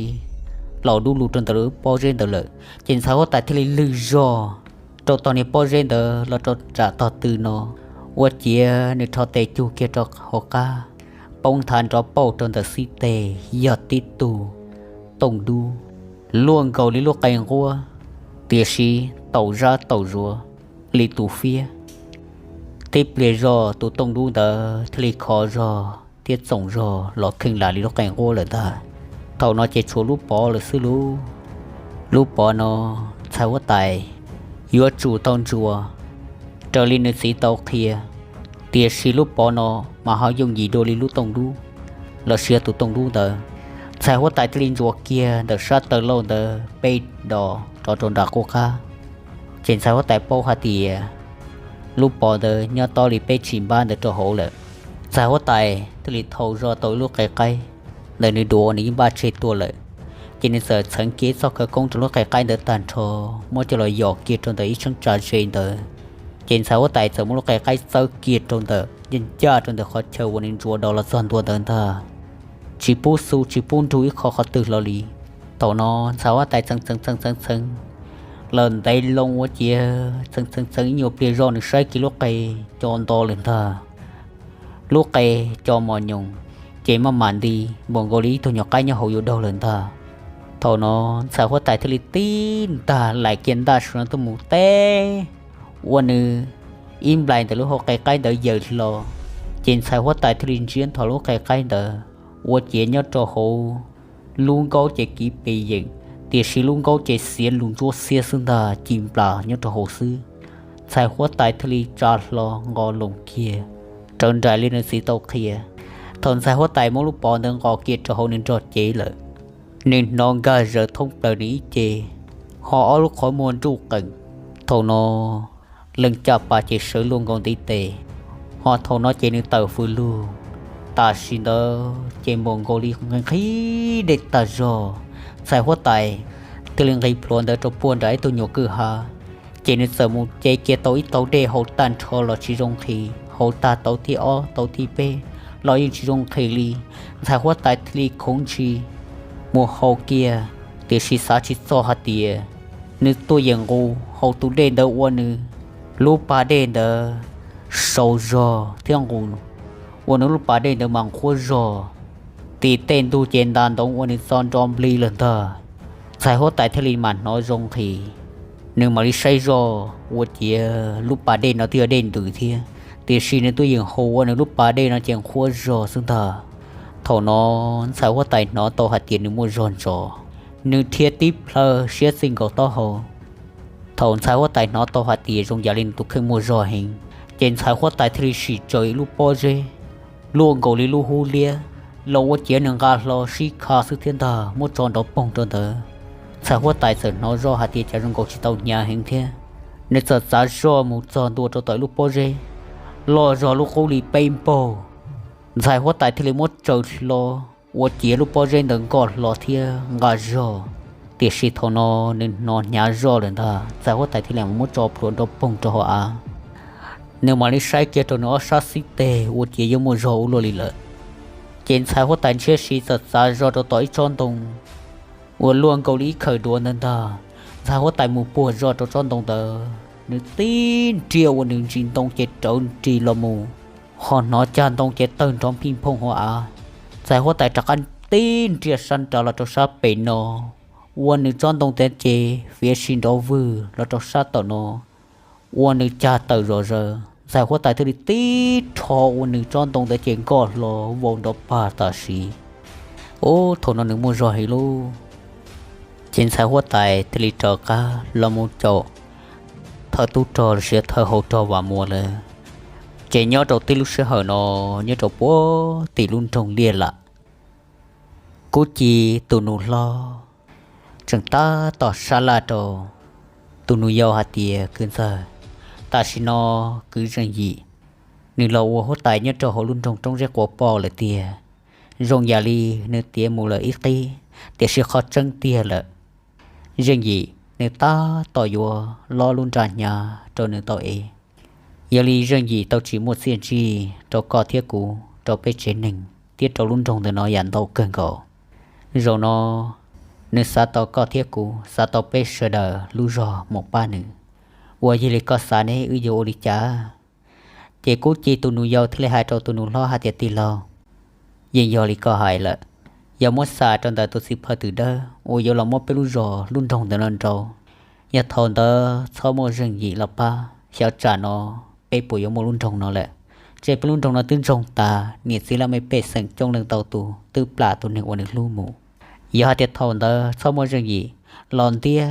plaum dub lug rau ntawm lub pob zeb ntawd lawm. Ces ntxhais huab tais thiaj li lwg zog rau tog niag pob zeb ntawd los rau nram tog tw no, ua ciav nws rho tes cug kiag rau hauv qab, poob nthav nrov pauj rau ntawm xib teg yog tib tug tooj dub luaj nkaus li lub qe nquab, tiam sis taum zab taum zuav li tus fiab. Tib pliag zog tus tooj dub ntawd thiaj li khov zog thiab txoom zog los kheej lam li lub qe nquab lawm ntag. Thaum no ces tshuav lub pov lawm xwb lauj. Lub pov no ntxhais huab tais yuav tsum tau ntsuas raws li nws txiv tau qhia, tiam sis lub pov no mas ho yooj yim dua li lub tooj dub los sis yog tus tooj dub ntawd. Ntxhais huab tais thiaj li ntsuas kiag ntawm sab taw lauj ntawd peb dos rov rau nram qub qab. Ces ntxhais huab tais paub hais tias lub pov ntawd nyob tob li peb tsis npab ntawd rau hauv lawm. Ntxhais huab tais thiaj li thau zog tau ib lub qe qaib ntawm nws duav uas nws yeej npaj tseg tuaj lawm. Ces nws txawm txheev kiag ib txoj khawv koob rau lub qe qaib ntawd tag nrho, muab coj los yos kiag rau ntawm ib cheeb tsam ze ntawd. Ces ntxhais huab tais txawm muab lub qe qaib txawb kiag rau ntawm ncaj ncaj rau ntawm qhov chaw uas nws ntsuas daus los txog ntua ntawd ntag, tsis pub xu tsis pub nrug ib qho qhov twg hlo li. Thaum no ntxhais huab tais txheev txheev txheev txheev txheev los ntev loo ua ciav txheev txheev txheev ib nyuag pliag zog nws saib kiag lub qe co nto lawm ntag. Lub qe co mos nyoos, ces maj mam nti npaum nkaus li ib tug nyuam qaib nyob hauv yuav daug lawm ntag. Thaum no ntxhais huab tais thiaj li tib ntag laim kiag ntaj su no tuaj mus teb ua nws ib nplais ntawm lub hauv qe qaib ntawd yaws hlo. Ces ntxhais huab tais thiaj li ntsiab nthos lub qe qaib ntawd ua ciav nyob rau hauv lub nkaub ces kiv pes yeem, tiam sis lub nkaub ces xiav lus ntsuab xiab xwb ntag, ci nplas nyob rau hauv xwb. Ntxhais huab tais thiaj li tsa hlo nqos loos kiag raws nraim li nws txiv tau qhia. Thaum ntxhais huab tais muab lub pov ntawd nqos kiag rau hauv nws nrog cev lawm, nws hnov nkag zaws thoob plaws nws ib ce, ho ob lub qhov muag nruj qees. Thaum no leej caj pas ces sawv luaj nkaus ntiv tes, ho thaum no ces nws tawm fws lug. Tam sim ntawd ces npaum nkaus li nqhis dej tag zog, ntxhais huab tais thiaj li nqis plhuav ntawd rau puag nram ib tug nyuam kwj ha. Ces nws txawm mus ce kiag tau ib tauv dej haus tag nrho los tsis zoo nqhis, haus tag tauv thib ob tauv thib peb los yeej tsis zoo nqhis li. Ntxhais huab tais thiaj li khoov ntshis mus haus kiag, tiam sis xav tsis txog hais tias nws tuaj yeem nqus haus tus dej ntawd ua nws lub pas dej ntawd sau zog thiab nqus ua nws lub pas dej ntawd mas nqhuab zog. Tim tej ntug ces ntas ntoov ua nws txo nro nplig lawm ntag. Ntxhais huab tais thiaj li mam hnov zoo nqhis, nws mam li saib zog ua ciav lub pas dej no twb yog dej ntws thiab, tiam sis nws tuaj yeem haus ua nws lub pas dej no ces nqhuab zog xwb ntag. Thaum no ntxhais huab tais hnov tau hais tias nws muaj zog ntsos, nws dhia tib plhaw siab txij nkaus taub hau. Thaum ntxhais huab tais hnov tau hais tias zoo yam li nws tus kheej muaj zog heev, ces ntxhais huab tais thiaj li sim tsaws ib lub pob zeb luaj nkaus li lub hub liab los ua ciav nws nqa hlo sib kha xwb thiab ntag, muab tso nrov poog rau ntawd. Ntxhais huab tais txawm hnov zoj hais tias cas zoo nkaus tsis tau hnyav heev thiab, nws txawm txav zoj mus txog ntua rau tom ib lub pob zeb loj zog lub qub li peb npaug. Ntxhais huab tais thiaj li muab tsaws hlo ua ciav lub pob zeb ntawd nkoj hlo thiab nqa zog. Tiam sis thaum no nws hnov hnyav zoj lawm ntag, ntxhais huab tais thiaj li muab tso plhuav nrov poog rau hauv av. Nws mam li saib kiag rau nws ob sab xib teg ua ciav yuav muaj zog ua luaj li lawm. Ces ntxhais huab tais ntshiab si txawm txav zog rau tom ib tsob ntoo uas luaj nkaus li ib khawm duav ntawd ntag. Ntxhais huab tais mus puag zog rau tsob ntoo ntawd, nws tib nriag ua nws ntsis ntoo ces rawv nris los mus, ho hnov cag ntoo ces tawg nrov nphij nphooj hauv av. Ntxhais huab tais rov qab tib nriag sab nrad los rau sab pem no, ua nws tsob ntoo ntawd ces fiav si nrov vwg los rau sab tom no, ua nws cag tawm zom zaws. Ntxhais huab tais thiaj li tib rho ua nws tsob ntoo ntawd ces nkoj hlo vau nrov pag tam sim. Ub, thaum no nws muaj zog heev lauj. Ces ntxhais huab tais thiaj li rov qab los mus caum thawj tub rog los sis thawj hau rog Vam Muas lawm. Ces nyob rau tib lub sij hawm no, nyob rau puag tim lub nroog Liaj Lam, Kub Ci tus nus hlob tseem tab tom sab laj rau tus nus yau hais tias, Kwv ntxawg, tam sim no kwv Zeej Yim nws los ua huab tais nyob rau hauv lub nroog Roob Zeb Quav Poj lawm tiag. Zoo yam li nws tiav mus lawm ib qib, tiam sis qhov tseeb tiag lawm, Zeej Yim nws tab tom yuav lob lub nra hnyav rau nws tau ev. Yog li Zeej Yim tau tsis muaj txiaj ntsig rau koj thiab kuv, rau peb tsev neeg thiab rau lub nroog ntawm no yam ntau kawg nkaus. Zaum no nws xav tau koj thiab kuv, xav tau peb sawv daws lub zog mus pab nws. Ua yog li koj xav ne, wb yuav ua li cas? Ces Kub Ci tus nus yau thiaj li hais rau tus nus hlob hais tias, Tij laug, yeej yog li koj hais lawm. Yog muab xa rau ntawm tus txiv phaw twm dawb uas yuav los muab peb lub zos lub nroog ntawm no nrauj, yog thaum ntawd txhob muaj Zeej Yim los pab, xyov tsam no peb puas yuav muaj lub nroog no lawm. Ntshe peb lub nroog no twb ntsoog tas, niam txiv laj mej pej xeem coob leej ntau tus twb plam tus neeg uas nws hlub mus. Yog hais tias thaum ntawd txhob muaj Zeej Yim los ntiab,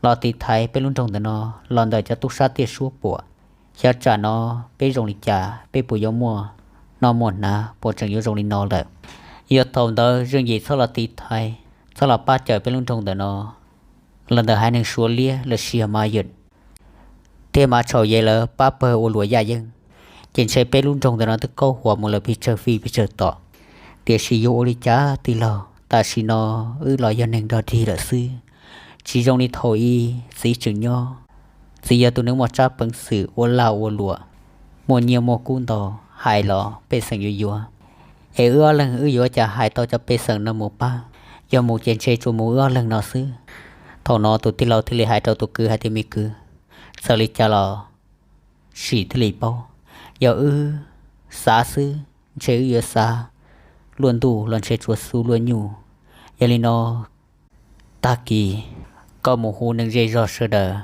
los tiv thaiv peb lub nroog ntawm no los ntawm cov tub sab tiaj suab puam, xyov tsam no peb zoo li cas, peb puas yuav muaj noj muaj hnav, puas tseem yuav zoo li no lawm. Yog thaum ntawd Zeej Yim txhob los tiv thaiv, txhob los pab cawm peb lub nroog ntawm no los ntawm haiv neeg Suav liab los sis yog Mas Yam thiab Mas Tshau Yej lawv pab pawg ua luam yaj yeeb, ces ntshe peb lub nroog ntawm no twb kaub huam mus lawm pes tsawg fij pes tsawg tom. Tiam sis yuav ua li cas tij laug, tam sim no wb los yog neeg dog dig lawm xwb, tsis zoo li thaum ub txiv tseem nyob. Txiv yog tus neeg muaj tsab peev xwm ua lag ua luam, muaj nyiaj muaj kub ntau, hais los pej xeem yuav yuav. Es wb ob leeg wb yuav cas hais tau cov pej xeem no mus pab? Yog mus ces ntshe tsuas mus wb ob leeg no xwb. Thaum no tus tij laug thiaj li hais rau tus kwv hais tias, Me kwv, txawm li cas los sim thiaj li paub. Yog wb xav xwb, ntshe wb yuav xav luaj ntuj los ntshe tsuas xu luaj nyuj. Yog li no, tag kis koj mus hu neeg zej zog sawv daws,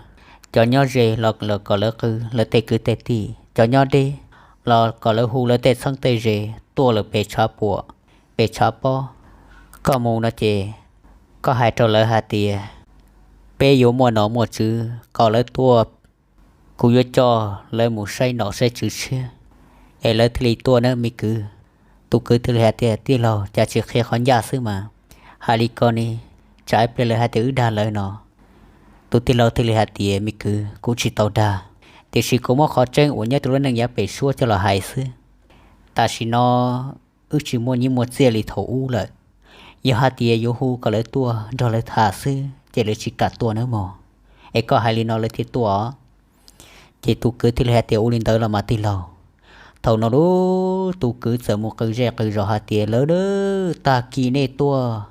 cov nyob ze los kom lawv qw lawv tej kwv tej tij, cov nyob deb los kom lawv hu lawv tej txheeb tej ze tuaj lawm pem tshav puam, pem tshav pob. Koj mus no ces koj hais rau lawv hais tias, Peb yuav muaj nom muaj tswv, kom lawv tuaj, kuv yuav coj lawv mus saib nom saib tswv tshiab, es lawv thiaj li tuaj nawb me kwv. Tus kwv thiaj li hais tias, Tij laug, cas tsis qhia qhov ncaj xwb mas? Hais li ko ne, tsam ib pliag lawv hais tias wb dag lawv no. Tus tij laug thiaj li hais tias, Me kwv, kuv tsis tau dag, tiam sis kuv muab qhov tseeb uas nyob rau lub neej yav pem suab coj los hais xwb. Tam sim no wb tsis muaj nyiaj muaj txiaj li thaum ub lawm. Yog hais tias yuav hu kom lawv tuaj nrog lawv tham xwb ces lawv tsis kam tuaj nawb mog. Es koj hais li no lawv thiaj tuaj. Ces tus kwv thiaj li hais tias, Ua li ntawd los mas tij laug. Thaum no lub tus kwv txawm mus qw zej qw zos hais tias, Lawv, tag kis nej tuaj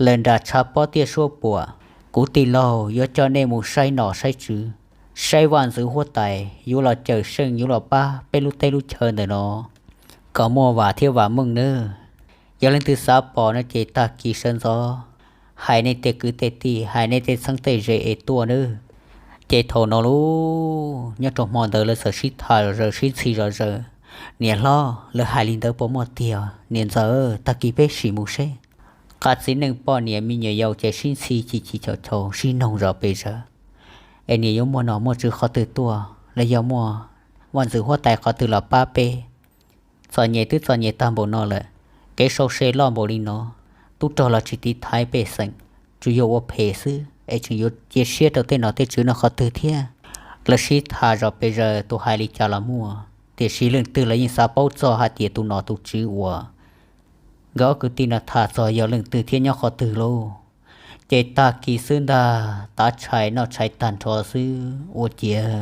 lawm nram tshav pob tiaj suab puam, kuv tij laug yuav coj nej mus saib nom saib tswv, saib vaj ntxwv huab tais yuav los cawm seej yuav los pab peb lub teb lub chaw ntawm no kom muaj vam thiab vam meej nawb. Yog leej twg xav pom no ces tag kis sawv ntxov hais nej tej kwv tej tij, hais nej tej txheeb tej ze es tuaj nawb. Ces thaum no lub nyob rau hmo ntawd lawv txawm sib tham zom zaws sib ntxhi zom zaws, Niam hlob, lawv hais li ntawd puas muaj tiag? Niam ntxawm, tag kis peb sim mus seb. Qab txiv neej poj niam me nyuam yaus ces sib ntxhi chim chim chaum chaum sib noog zom pes zaws, Es niam yuav muaj nom muaj tswv qhov twg tuaj, los yog muaj vaj ntxwv huab tais qhov twg los pab peb? Txom nyem twb txom nyem tag npaum no lawm, kev sau se loj npaum li no, tub rog los tsis tiv thaiv pej xeem, tsuas yog ua phem xwb es tseem yuav cia siab rau tej nom tej tswv no qhov twg thiab? Lawv sib tham zom pes zaws tus hais li cas los muaj, tiam sis leej twg los yeej xav paub txog hais tias tus nom tus tswv uas nkawd ob kwv tij no tham txog yog leej twg thiab nyob qhov twg lauj. Ces tag kis xwb ntag, tav tshais noj tshais tag nrho xwb ua ciav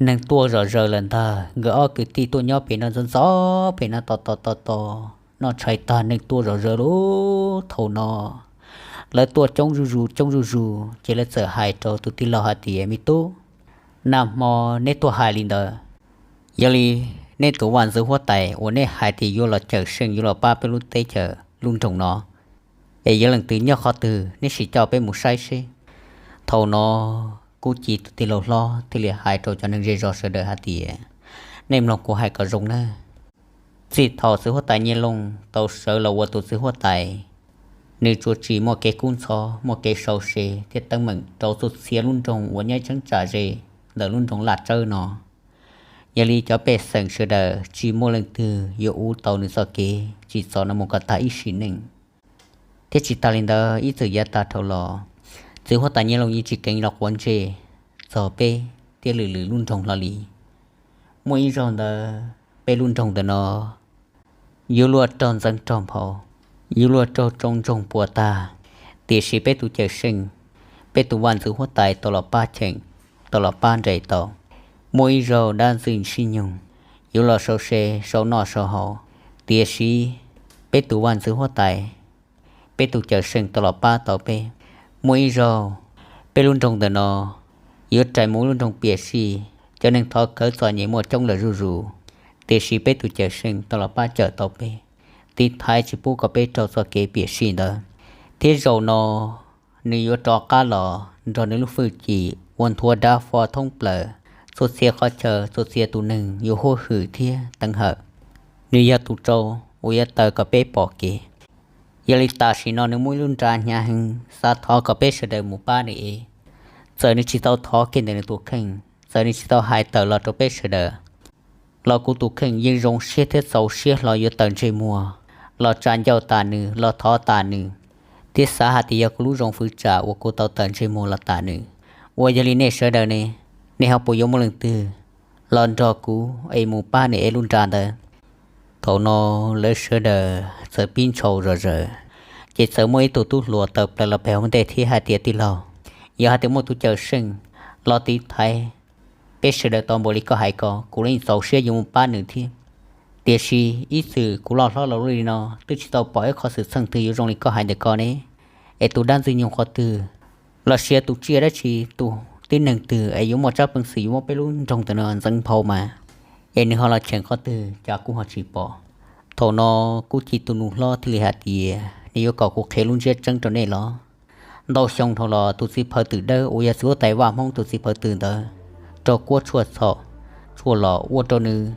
neeg tuaj zom zaws lawm ntag. Nkawd ob kwv tij tuaj nyob pem no ntxov ntxov pem no tos tos tos tos noj tshais tag neeg tuaj zom zaws lawm. Thaum no lawv tuaj coob zuj zus coob zuj zus ces lawv txawm hais rau tus tij laug hais tias, Me tub, nag hmo neb tuaj hais li ntawd, yog li neb tus vaj ntxwv huab tais uas neb hais tias yuav los cawm seej yuav los pab peb lub teb chaws lub nroog no, es yog leej twg nyob qhov twg neb sim coj peb mus saib seb. Thaum no Kub Ci tus tij laug hlob thiaj li hais rau cov neeg zej zos sawv daws hais tias, Nej mloog kuv hais kom zoo nawb. Txij thaum txiv huab tais Nyiaj Looj tau sawv los ua tus txiv huab tais, nws tsuas tsim muaj kev kub ntxhov muaj kev sau se thiab teeb meem rau txhua txhia lub nroog uas nyob ib cheeb tsam ze ntawm lub nroog Laj Tsawb no. Yog li cov pej xeem sawv daws tsis muaj leej twg yuav ua tau nws txoj kev tsim txom no mus kom tag ib sim neej. Thiab tsis tas li ntawd ib txwm yav tag dhau los, txiv huab tais Nyiaj Looj yeej tsis keev los quav ntsej txog peb thiab lwm lwm lub nroog hlo li. Muaj ib zaug ntawd peb lub nroog ntawm no yuav luag raug ntxeev raug nphau, yuav luag raug tsoo ntsoog puas tag, tiam sis peb tus cawm seej, peb tus vaj ntxwv huab tais tau los pab cheem, tau los pab nres tau. Muaj ib zaug dab ntxwg nyoog yuav los sau se, sau noj sau haus, tiam sis peb tus vaj ntxwv huab tais, peb tus cawm seej tau los pab tau peb. Muaj ib zaug peb lub nroog ntawm no yuav rais mus lub nroog piam sij, cov neeg thov khawv txom nyem muaj coob lawm zuj zus, tiam sis peb tus cawm seej tau los pab cawm tau peb, tiv thaiv tsis pub kom peb raug txoj kev piam sij ntawd. Thiab zaum no nws yuav rov qab los nrog nws lub hwj chim ua nthuav dav fo thoob plaws txhua txhia qhov chaw, txhua txhia tus neeg yuav huab hwm thiab teev hawm. Nws yog tus rau uas yuav taw kom peb pom kev. Yog li tam sim no nws muaj ib lub nra hnyav heev xav thov kom peb sawv daws mus pab nws es, txawm nws tsis tau thov kiag ntawm nws tus kheej, txawm nws tsis tau hais tawm los rau peb sawv daws, los kuv tus kheej yeej zoo siab thiab txaus siab hlo yuav tawm ntsej muag los tsa ncauj tas nws, los thov tas nws, thiab xav hais tias yog kuv lub zoo fwv tsam uas kuv tau tawm ntsej muag los tas nws. Uas yog li nej sawv daws ne, nej ho puas yuav muaj leej twg los nrog kuv es mus pab nws es lub nra ntawd? Thaum no lawv sawv daws txawm pib ntshau zom zaws, ces txawm muaj ib tug tub hluas tawm plaws los pem hauv ntej thiab hais tias, Tij laug, yog hais tias muaj tus cawm seej los tiv thaiv peb sawv daws tau npaum li koj hais ko, kuv los yeej txaus siab yuav mus pab nws thiab. Tiam sis ib txwm kuv loj hlob los li no twb tsis tau pom ib qho xwm txheej twg yuav zoo li koj hais ntawm ko ne. Es tus dab ntxwg nyoog qhov twg los sis tus tsiaj dab tsi, tus tib neeg twg es yuav muaj tsab peev xwm yuav muab peb lub nroog ntawm no ntxeev nphau mas, es nws ho los cheem qhov twg cas kuv ho tsis pom? Thaum no Kub Ci tus nus hlob thiaj li hais tias, Nws yuav kom kuv qhia lub ntsiab tseeb rau nej los? Ntau xyoo dhau los tus txiv phaw twm dawb uas yog txiv huab tais vaj Hmoob tus txiv phaw twm ntawd raug kuab tshuaj txhaum tshuaj los ua rau nws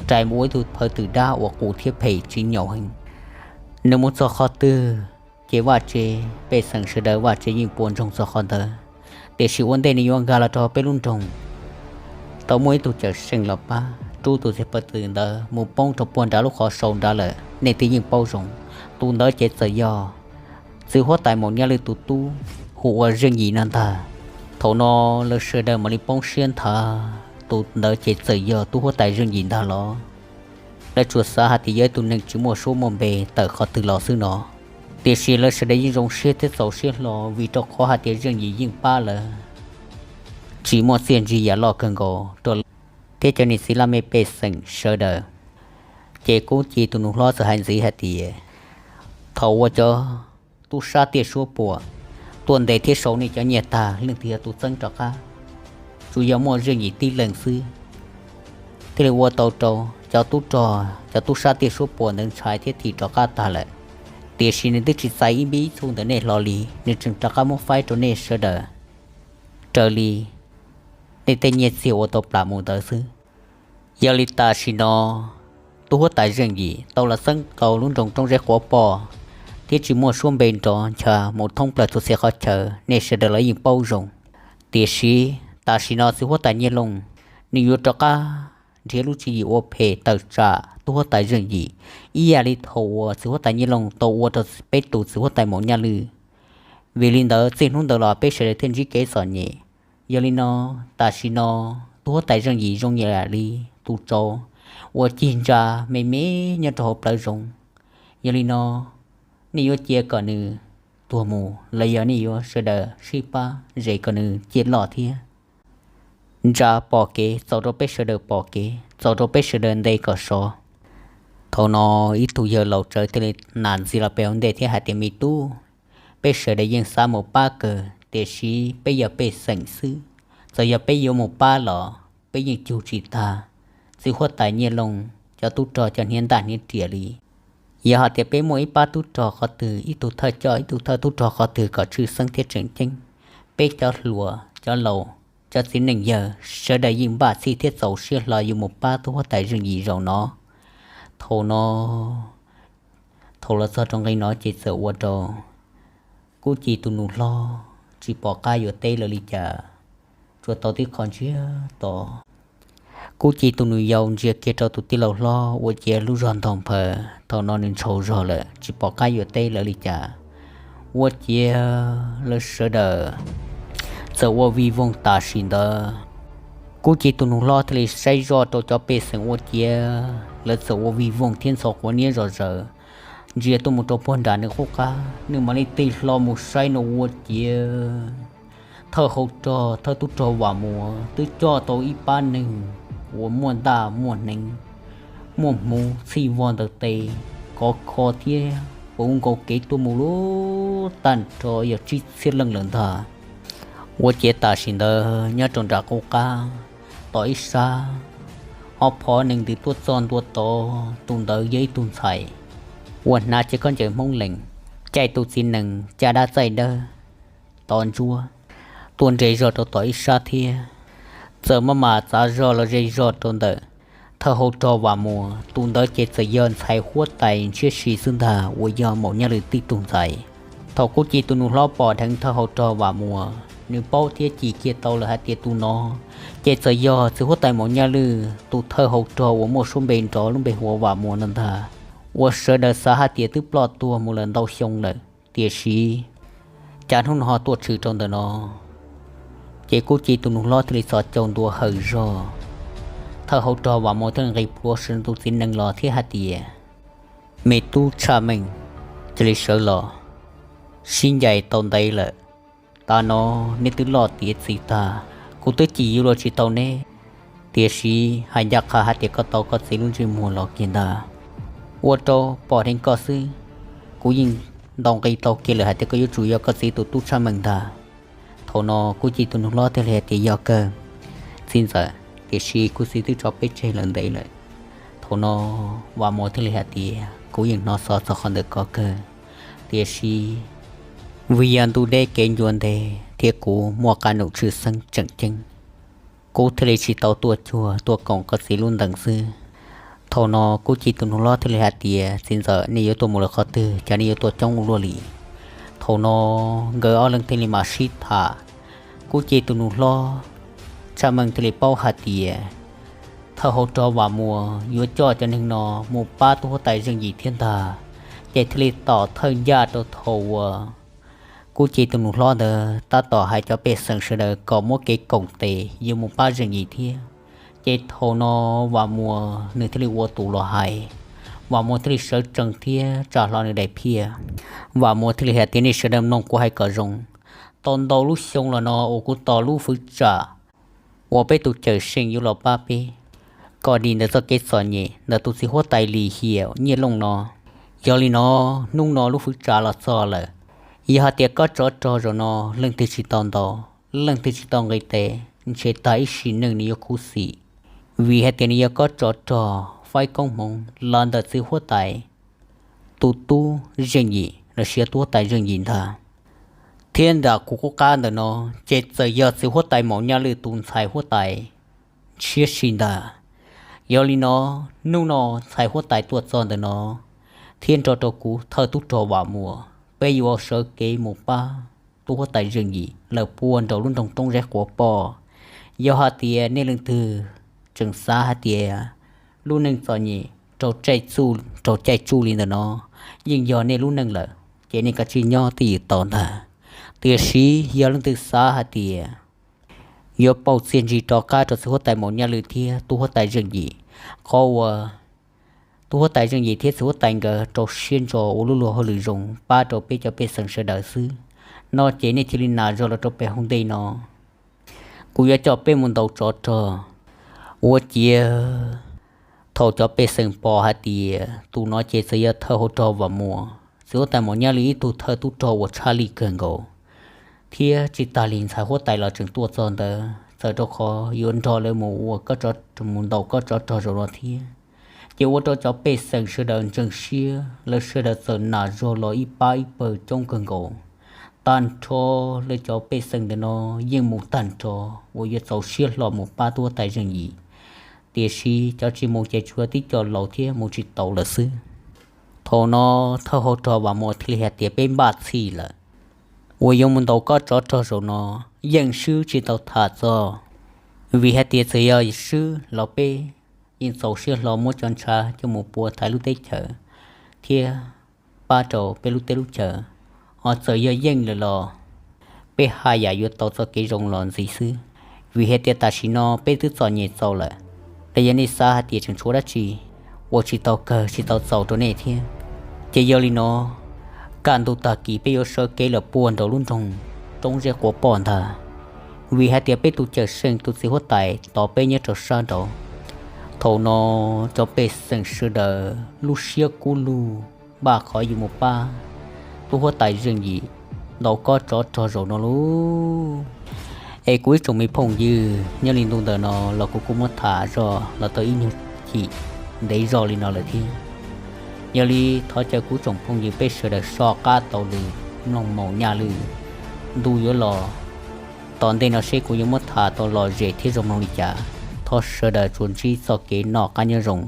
rais mus ua ib tug phaw twm dab uas qus thiab phem tsis nyaum heev. Nws mus txog qhov twg ces vaj tse, pej xeem sawv daws vaj tse yeej puas ntsoog txog qhov ntawd. Tiam sis ua ntej nws yuav nkag los rau peb lub nroog, tau muaj ib tug cawm seej los pab rub tus txiv phaw twm ntawd mus poob rau puag nrad lub qhov sau nrad lawm. Nej twb yeej paub zoo, tus ntawd ces txawm yog txiv huab tais Maum Nyaj Lwj tus tub hu ua Zeej Yim no ntag. Thaum no lawv sawv daws mam li poob siab nthav, tus ntawd ces txawm yog tub huab tais Zeej Yim ntag los? Lawv tsuas xav hais tias yog ib tug neeg tsis muaj suab muaj npe tawm qhov twg los xwb no. Tiam sis lawv sawv daws yeej zoo siab thiab txaus siab hlo vim rau qhov hais tias Zeej Yim yeej pab lawv tsis muaj txiaj ntsig yam loj kawg nkaus rau lawv thiab cov niam txiv laj mej pej xeem sawv daws. Ces Kub Ci tus nus hlob txawm hais ntxiv hais tias, thaum uas cov tub sab tiaj suab puam tuaj ntes thiab sau nej cov nyiaj tag, leej twg yog tus txeeb rov qab? Tsuas yog muaj Zeej Yim tib leeg xwb thiaj li ua tau rau cov tub rog, cov tub sab tiaj suab puam ntawd ntshai thiab thim rov qab tag lawm. Tiam sis nws twb tsis txais ib npib ib txhuj ntawm nej hlo li, nws tseem rov qab muab faib rau nej sawv daws raws li nej tej nyiaj txiag uas tau plam mus ntawd xwb. Yog li tam sim no tub huab tais Zeej Yim tau los txeeb tau lub nroog Roob Zeb Quav Poj thiab tsis muaj suab npe nrov ncha mus thoob plaws txhua txhia qhov chaw, nej sawv daws los yeej paub zoo. Tiam sis tam sim no txiv huab tais Nyiaj Looj nws yuav rov qab nrhiav lub tswv yim ua phem tawm tsam tub huab tais Zeej Yim ib yam li thaum uas txiv huab tais Nyiaj Looj tau ua rau peb tus txiv huab tais Maum Nyaj Lwj. Vim li ntawd txij hnub ntawd los peb sawv daws thiaj ntsib kev txom nyem. Yog li no, tam sim no tub huab tais Zeej Yim zoo ib yam li tus tsov uas cig ntsa me me nyob rau hauv plawv zoov. Yog li no, nej yuav cia kom nws tuag mus los yog nej yuav sawv daws sib pab zes kom nws ciaj loj thiab? Ntsa pom kev txaus rau peb sawv daws pom kev, txaus rau peb sawv daws nte kom sov. Thaum no ib tug yawg laus tsawv thiaj li nam ntxiv los pem hauv ntej thiab hais tias, Me tub, peb sawv daws yeej xav mus pab kawg, tiam sis peb yog pej xeem xwb. Txawm yog peb yuav mus pab los peb yeej cug tsis tag txiv huab tais Nyiaj Looj cov tub rog cov hniav ntaj hniav riam li. Yog hais tias peb muaj ib pab tub rog qhov twg, ib tug thawj coj ib tug thawj tub rog qhov twg kom tshwj xeeb thiab tseem ceeb, peb cov hluas cov laus, cov txiv neej yawg sawv daws yeej npaj txhij thiab txaus siab hlo yuav mus pab tub huab tais Zeej Yim zaum no. Thaum no, thaum los txog rau nqe no ces txawm ua rau Kub Ci tus nus hlob tsis pom qab yuav teb lawv li cas, tsuas tau tib qho ntsiag to. Kub Ci tus nus yau ntsia kiag rau tus tij laug hlob ua ciav lub zog ntaug nphaws, thaum no nws ntshau zog lawm tsis pom qab yuav teb lawv li cas. Ua ciav lawv sawv daws txawm ua vij voog tam sim ntawd. Kub Ci tus nus hlob thiaj li saib zoj rau cov pej xeem ua ciav lawv txawm ua vij voog thiab ntxhov quav niab zom zaws, ntsia tuaj mus rau puag nram nws qub qab, nws mam li tig hlo mus saib no ua ciav thawj hauv rog, thawj tub rog Vam Muas twb coj tau ib pab neeg uas muaj ntaj muaj hneev, muaj hmuv txhij vog ntawm tes, kov kho thiab ua nkaus kev tuaj mus lub tag nrho yog tsib txhiab leej lawm ntag. Ua ciav tam sim ntawd nyob rau nram qub qab, tom ib sab, ob pho neeg ntws tuaj txog ntua tod, tus ntawd yog ib tug ntxhais uas hnav cev khaub ncaws Hmoob Lees, caij tus txiv nees caj dab txaij dawb tov ntsuab, tuaj nres zog rau tom ib sab thiab. Txawm maj mam txav zog los ze zog rau ntawm thawj hauv rog Vam Muas, tus ntawd ces txawm yog ntxhais huab tais ntshiab si xwb ntag uas yog Maum Nyaj Lwm tib tug ntxhais. Thaum Kub Ci tus nus hlob pom dheev thawj hauv rog Vam Muas, nws paub thiab cim kiag tau lawm hais tias tus no ces txawm yog txiv huab tais Maum Nyaj Lwm tus thawj hauv rog uas muaj suab npe nrov lub npe hu ua Vam Muas no ntag, uas sawv daws xav hais tias twb ploj tuag mus lawm ntau xyoo lawm, tiam sis cas hnub no ho tuaj tshwm rau ntawm no. Ces Kub Ci tus nus hlob thiaj li txhos caug ntua hawm zog. Thawj hauv rog Vam Muas thiaj li nqis plhuav saum tus txiv nees los thiab hais tias, Me tub Tshaj Meej, cia li sawv los, sib ncaim tau ntev lawm, tav no neb twb loj tiav txiv tag, kuv twb cim yuav luag tsis tau neb, tiam sis hais ncaj qha hais tias koj tau koj txiv lub ntsej muag los kiag ntag. Ua rau pom dheev koj xwb, kuv yeej ntaus nqi tau kiag lawm hais tias koj yuav tsum yog koj txiv tus tub Tshaj Meej ntag. Thaum no Kub Ci tus nus hlob thiaj li hais tias, Yog kawg, txiv ntxawm, tiam sis kuv txiv twb tso peb tseg lawm ntev lawm. Thaum no Vam Muas thiaj li hais tias, Kuv yeej hnov xov txog qhov ntawd kawg, tiam sis vim yog ntuj deb kev ncua ntev thiab kuv muaj qab num tshwj xeeb tseem ceeb, kuv thiaj li tsis tau tuaj cuag tuaj koom koj txiv lub ntees xwb. Thaum no Kub Ci tus nus hlob thiaj li hais tias, Txiv ntxawm, nej yuav tuaj mus lawm qhov twg cas nej yuav tuaj coob ua luaj li? Thaum no nkawd ob leeg thiaj li mam sib tham. Kub Ci tus nus hlob Tshaj Meej thiaj li paub hais tias thawj hauv rog Vam Muas yuav coj cov neeg no mus pab tub huab tais Zeej Yim thiab ntag, ces thiaj li tom thawj ncaj rau thaum uas Kub Ci tus nus hlob ntawd tab tom hais cov pej xeem sawv daws kom muab kev koom tes yuav mus pab Zeej Yim thiab. Ces thaum no Vam Muas nws thiaj li ua tus los hais, Vam Muas thiaj li sawv tsees thiab tsa hlo nws daim phiaj. Vam Muas thiaj li hais tias, Nej sawv daws mloog kuv hais kom zoo. Tau ntau lub xyoo los no uas kuv tos lub fwv tsam uas peb tus cawm seej yuav los pab peb kom dim ntawm txoj kev txom nyem ntawm tus txiv huab tais Lis Hiam Nyiaj Looj no. Yog li no, hnub no lub fwv tsam los txog lawm. Yog hais tias kob tsov rog zaum no leej twg tsis tau ntaus, leej twg tsis tau nqis tes, ntshe tag ib sim neej nws yuav khuv xim, vim hais tias nws yog kob tsov rog faib koob hmoov los ntawm txiv huab tais tus tub Zeej Yim los sis tub huab tais Zeej Yim ntag. Thiab nram kuv qub qab ntawm no ces txawm yog txiv huab tais Maum Nyaj Lwm tus ntxhais huab tais ntshiab si ntag. Yog li no, hnub no ntxhais huab tais tuaj txog ntawm no thiab nrog rau kuv thawj tub rog Vam Muas, peb yuav sawv kev mus pab tub huab tais Zeej Yim lawv puag nraum lub nroog Roob Zeb Quav Poj. Yog hais tias nej leej twg tseem xav hais tias lub neej txom nyem raug caij tsuj li ntawm no yeej yog nej lub neej lawm, ces nej kav tsij nyob twj ywm tos ntag. Tiam sis yog leej twg xav hais tias yuav pauj txiaj ntsig rov qab rau txiv huab tais Maum Nyaj Lwm thiab tub huab tais Zeej Yim, qhov uas tub huab tais Zeej Yim thiab txiv huab tais nkawd rau siab ntso ua lub luag hauj lwm zoo pab rau peb cov pej xeem sawv daws xwb no ces nej cia li nas zog los rau pem hauv ntej no, kuv yuav coj peb mus ntaus tsov rog. Ua ciav thaum cov pej xeem pom hais tias tus no ces txawm yog thawj hauv rog Vam Muas, txiv huab tais Maum Nyaj Lwm ib tug thawj tub rog uas tshaj lij kawg nkaus, thiab tsis tas li ntxhais huab tais los tseem tuaj txog ntawd, txawm rau qhov yuav nrog lawv mus ua, mus ntaus kob tsov rog zaum no thiab. Ces ua rau cov pej xeem sawv daws ntseeg siab, lawv sawv daws txawm nas zog los ib pab ib pawg coob kawg nkaus. Tag nrho lawv cov pej xeem ntawm no yeej mus tag nrho uas yuav txaus siab hlo mus pab tub huab tais Zeej Yim, tiam sis cov tsis mus ces tsuas tib co laus thiab mus tsis taus lawm xwb. Thaum no thawj hauv rog Vam Muas thiaj li hais tias, Peb npaj txhij lawm, uas yuav mus ntaus kob tsov rog zaum no, yeej swb tsis tau tham txog Vim hais tias txawm yog swb los peb yeej txaus siab hlo muab cov ntshav coj mus pua thaiv lub teb chaws thiab pab rau peb lub teb lub chaws, ho txawm yog yeej lawm los peb haj yam yuav tau txoj kev zoo los ntxiv xwb. Vim hais tias tam sim no peb twb txom nyem txaus lawm, los yog nej xav hais tias tseem tshuav dab tsi ua tsis tau kawg tsis tau txaus rau nej thiab, ces yog li no, kaj ntug tag kis peb yuav sawv kev lawm puag nraum lub nroog Roob Zeb Quav Poj ntag. Vim hais tias peb tus cawm seej tus txiv huab tais tos peb nyob rau sab nraud. Thaum no cov pej xeem sawv daws lub siab kub lug npaj qhov yuav mus pab lub huab tais zeej yim ntaus kob tsov rog zaum no lauj. Es kuv ib tsoom me phooj ywg, nyob li ntu ntawm no los kuv kuj muab tham zoj los tau ib nyuag chim ntev zog li no lawm thiab. Yog li thov caw kuv tsoom phooj ywg peb sawv daws soj qab taug lw mloog maum nyaj lwm ntu yuav los tom ntej no seb kuv yuav muab tham tau lom zem thiab zoo mloog li cas. Thov sawv daws tsuas ntsib txoj kev noj qab nyob zoo.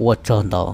Ua tsaug ntau.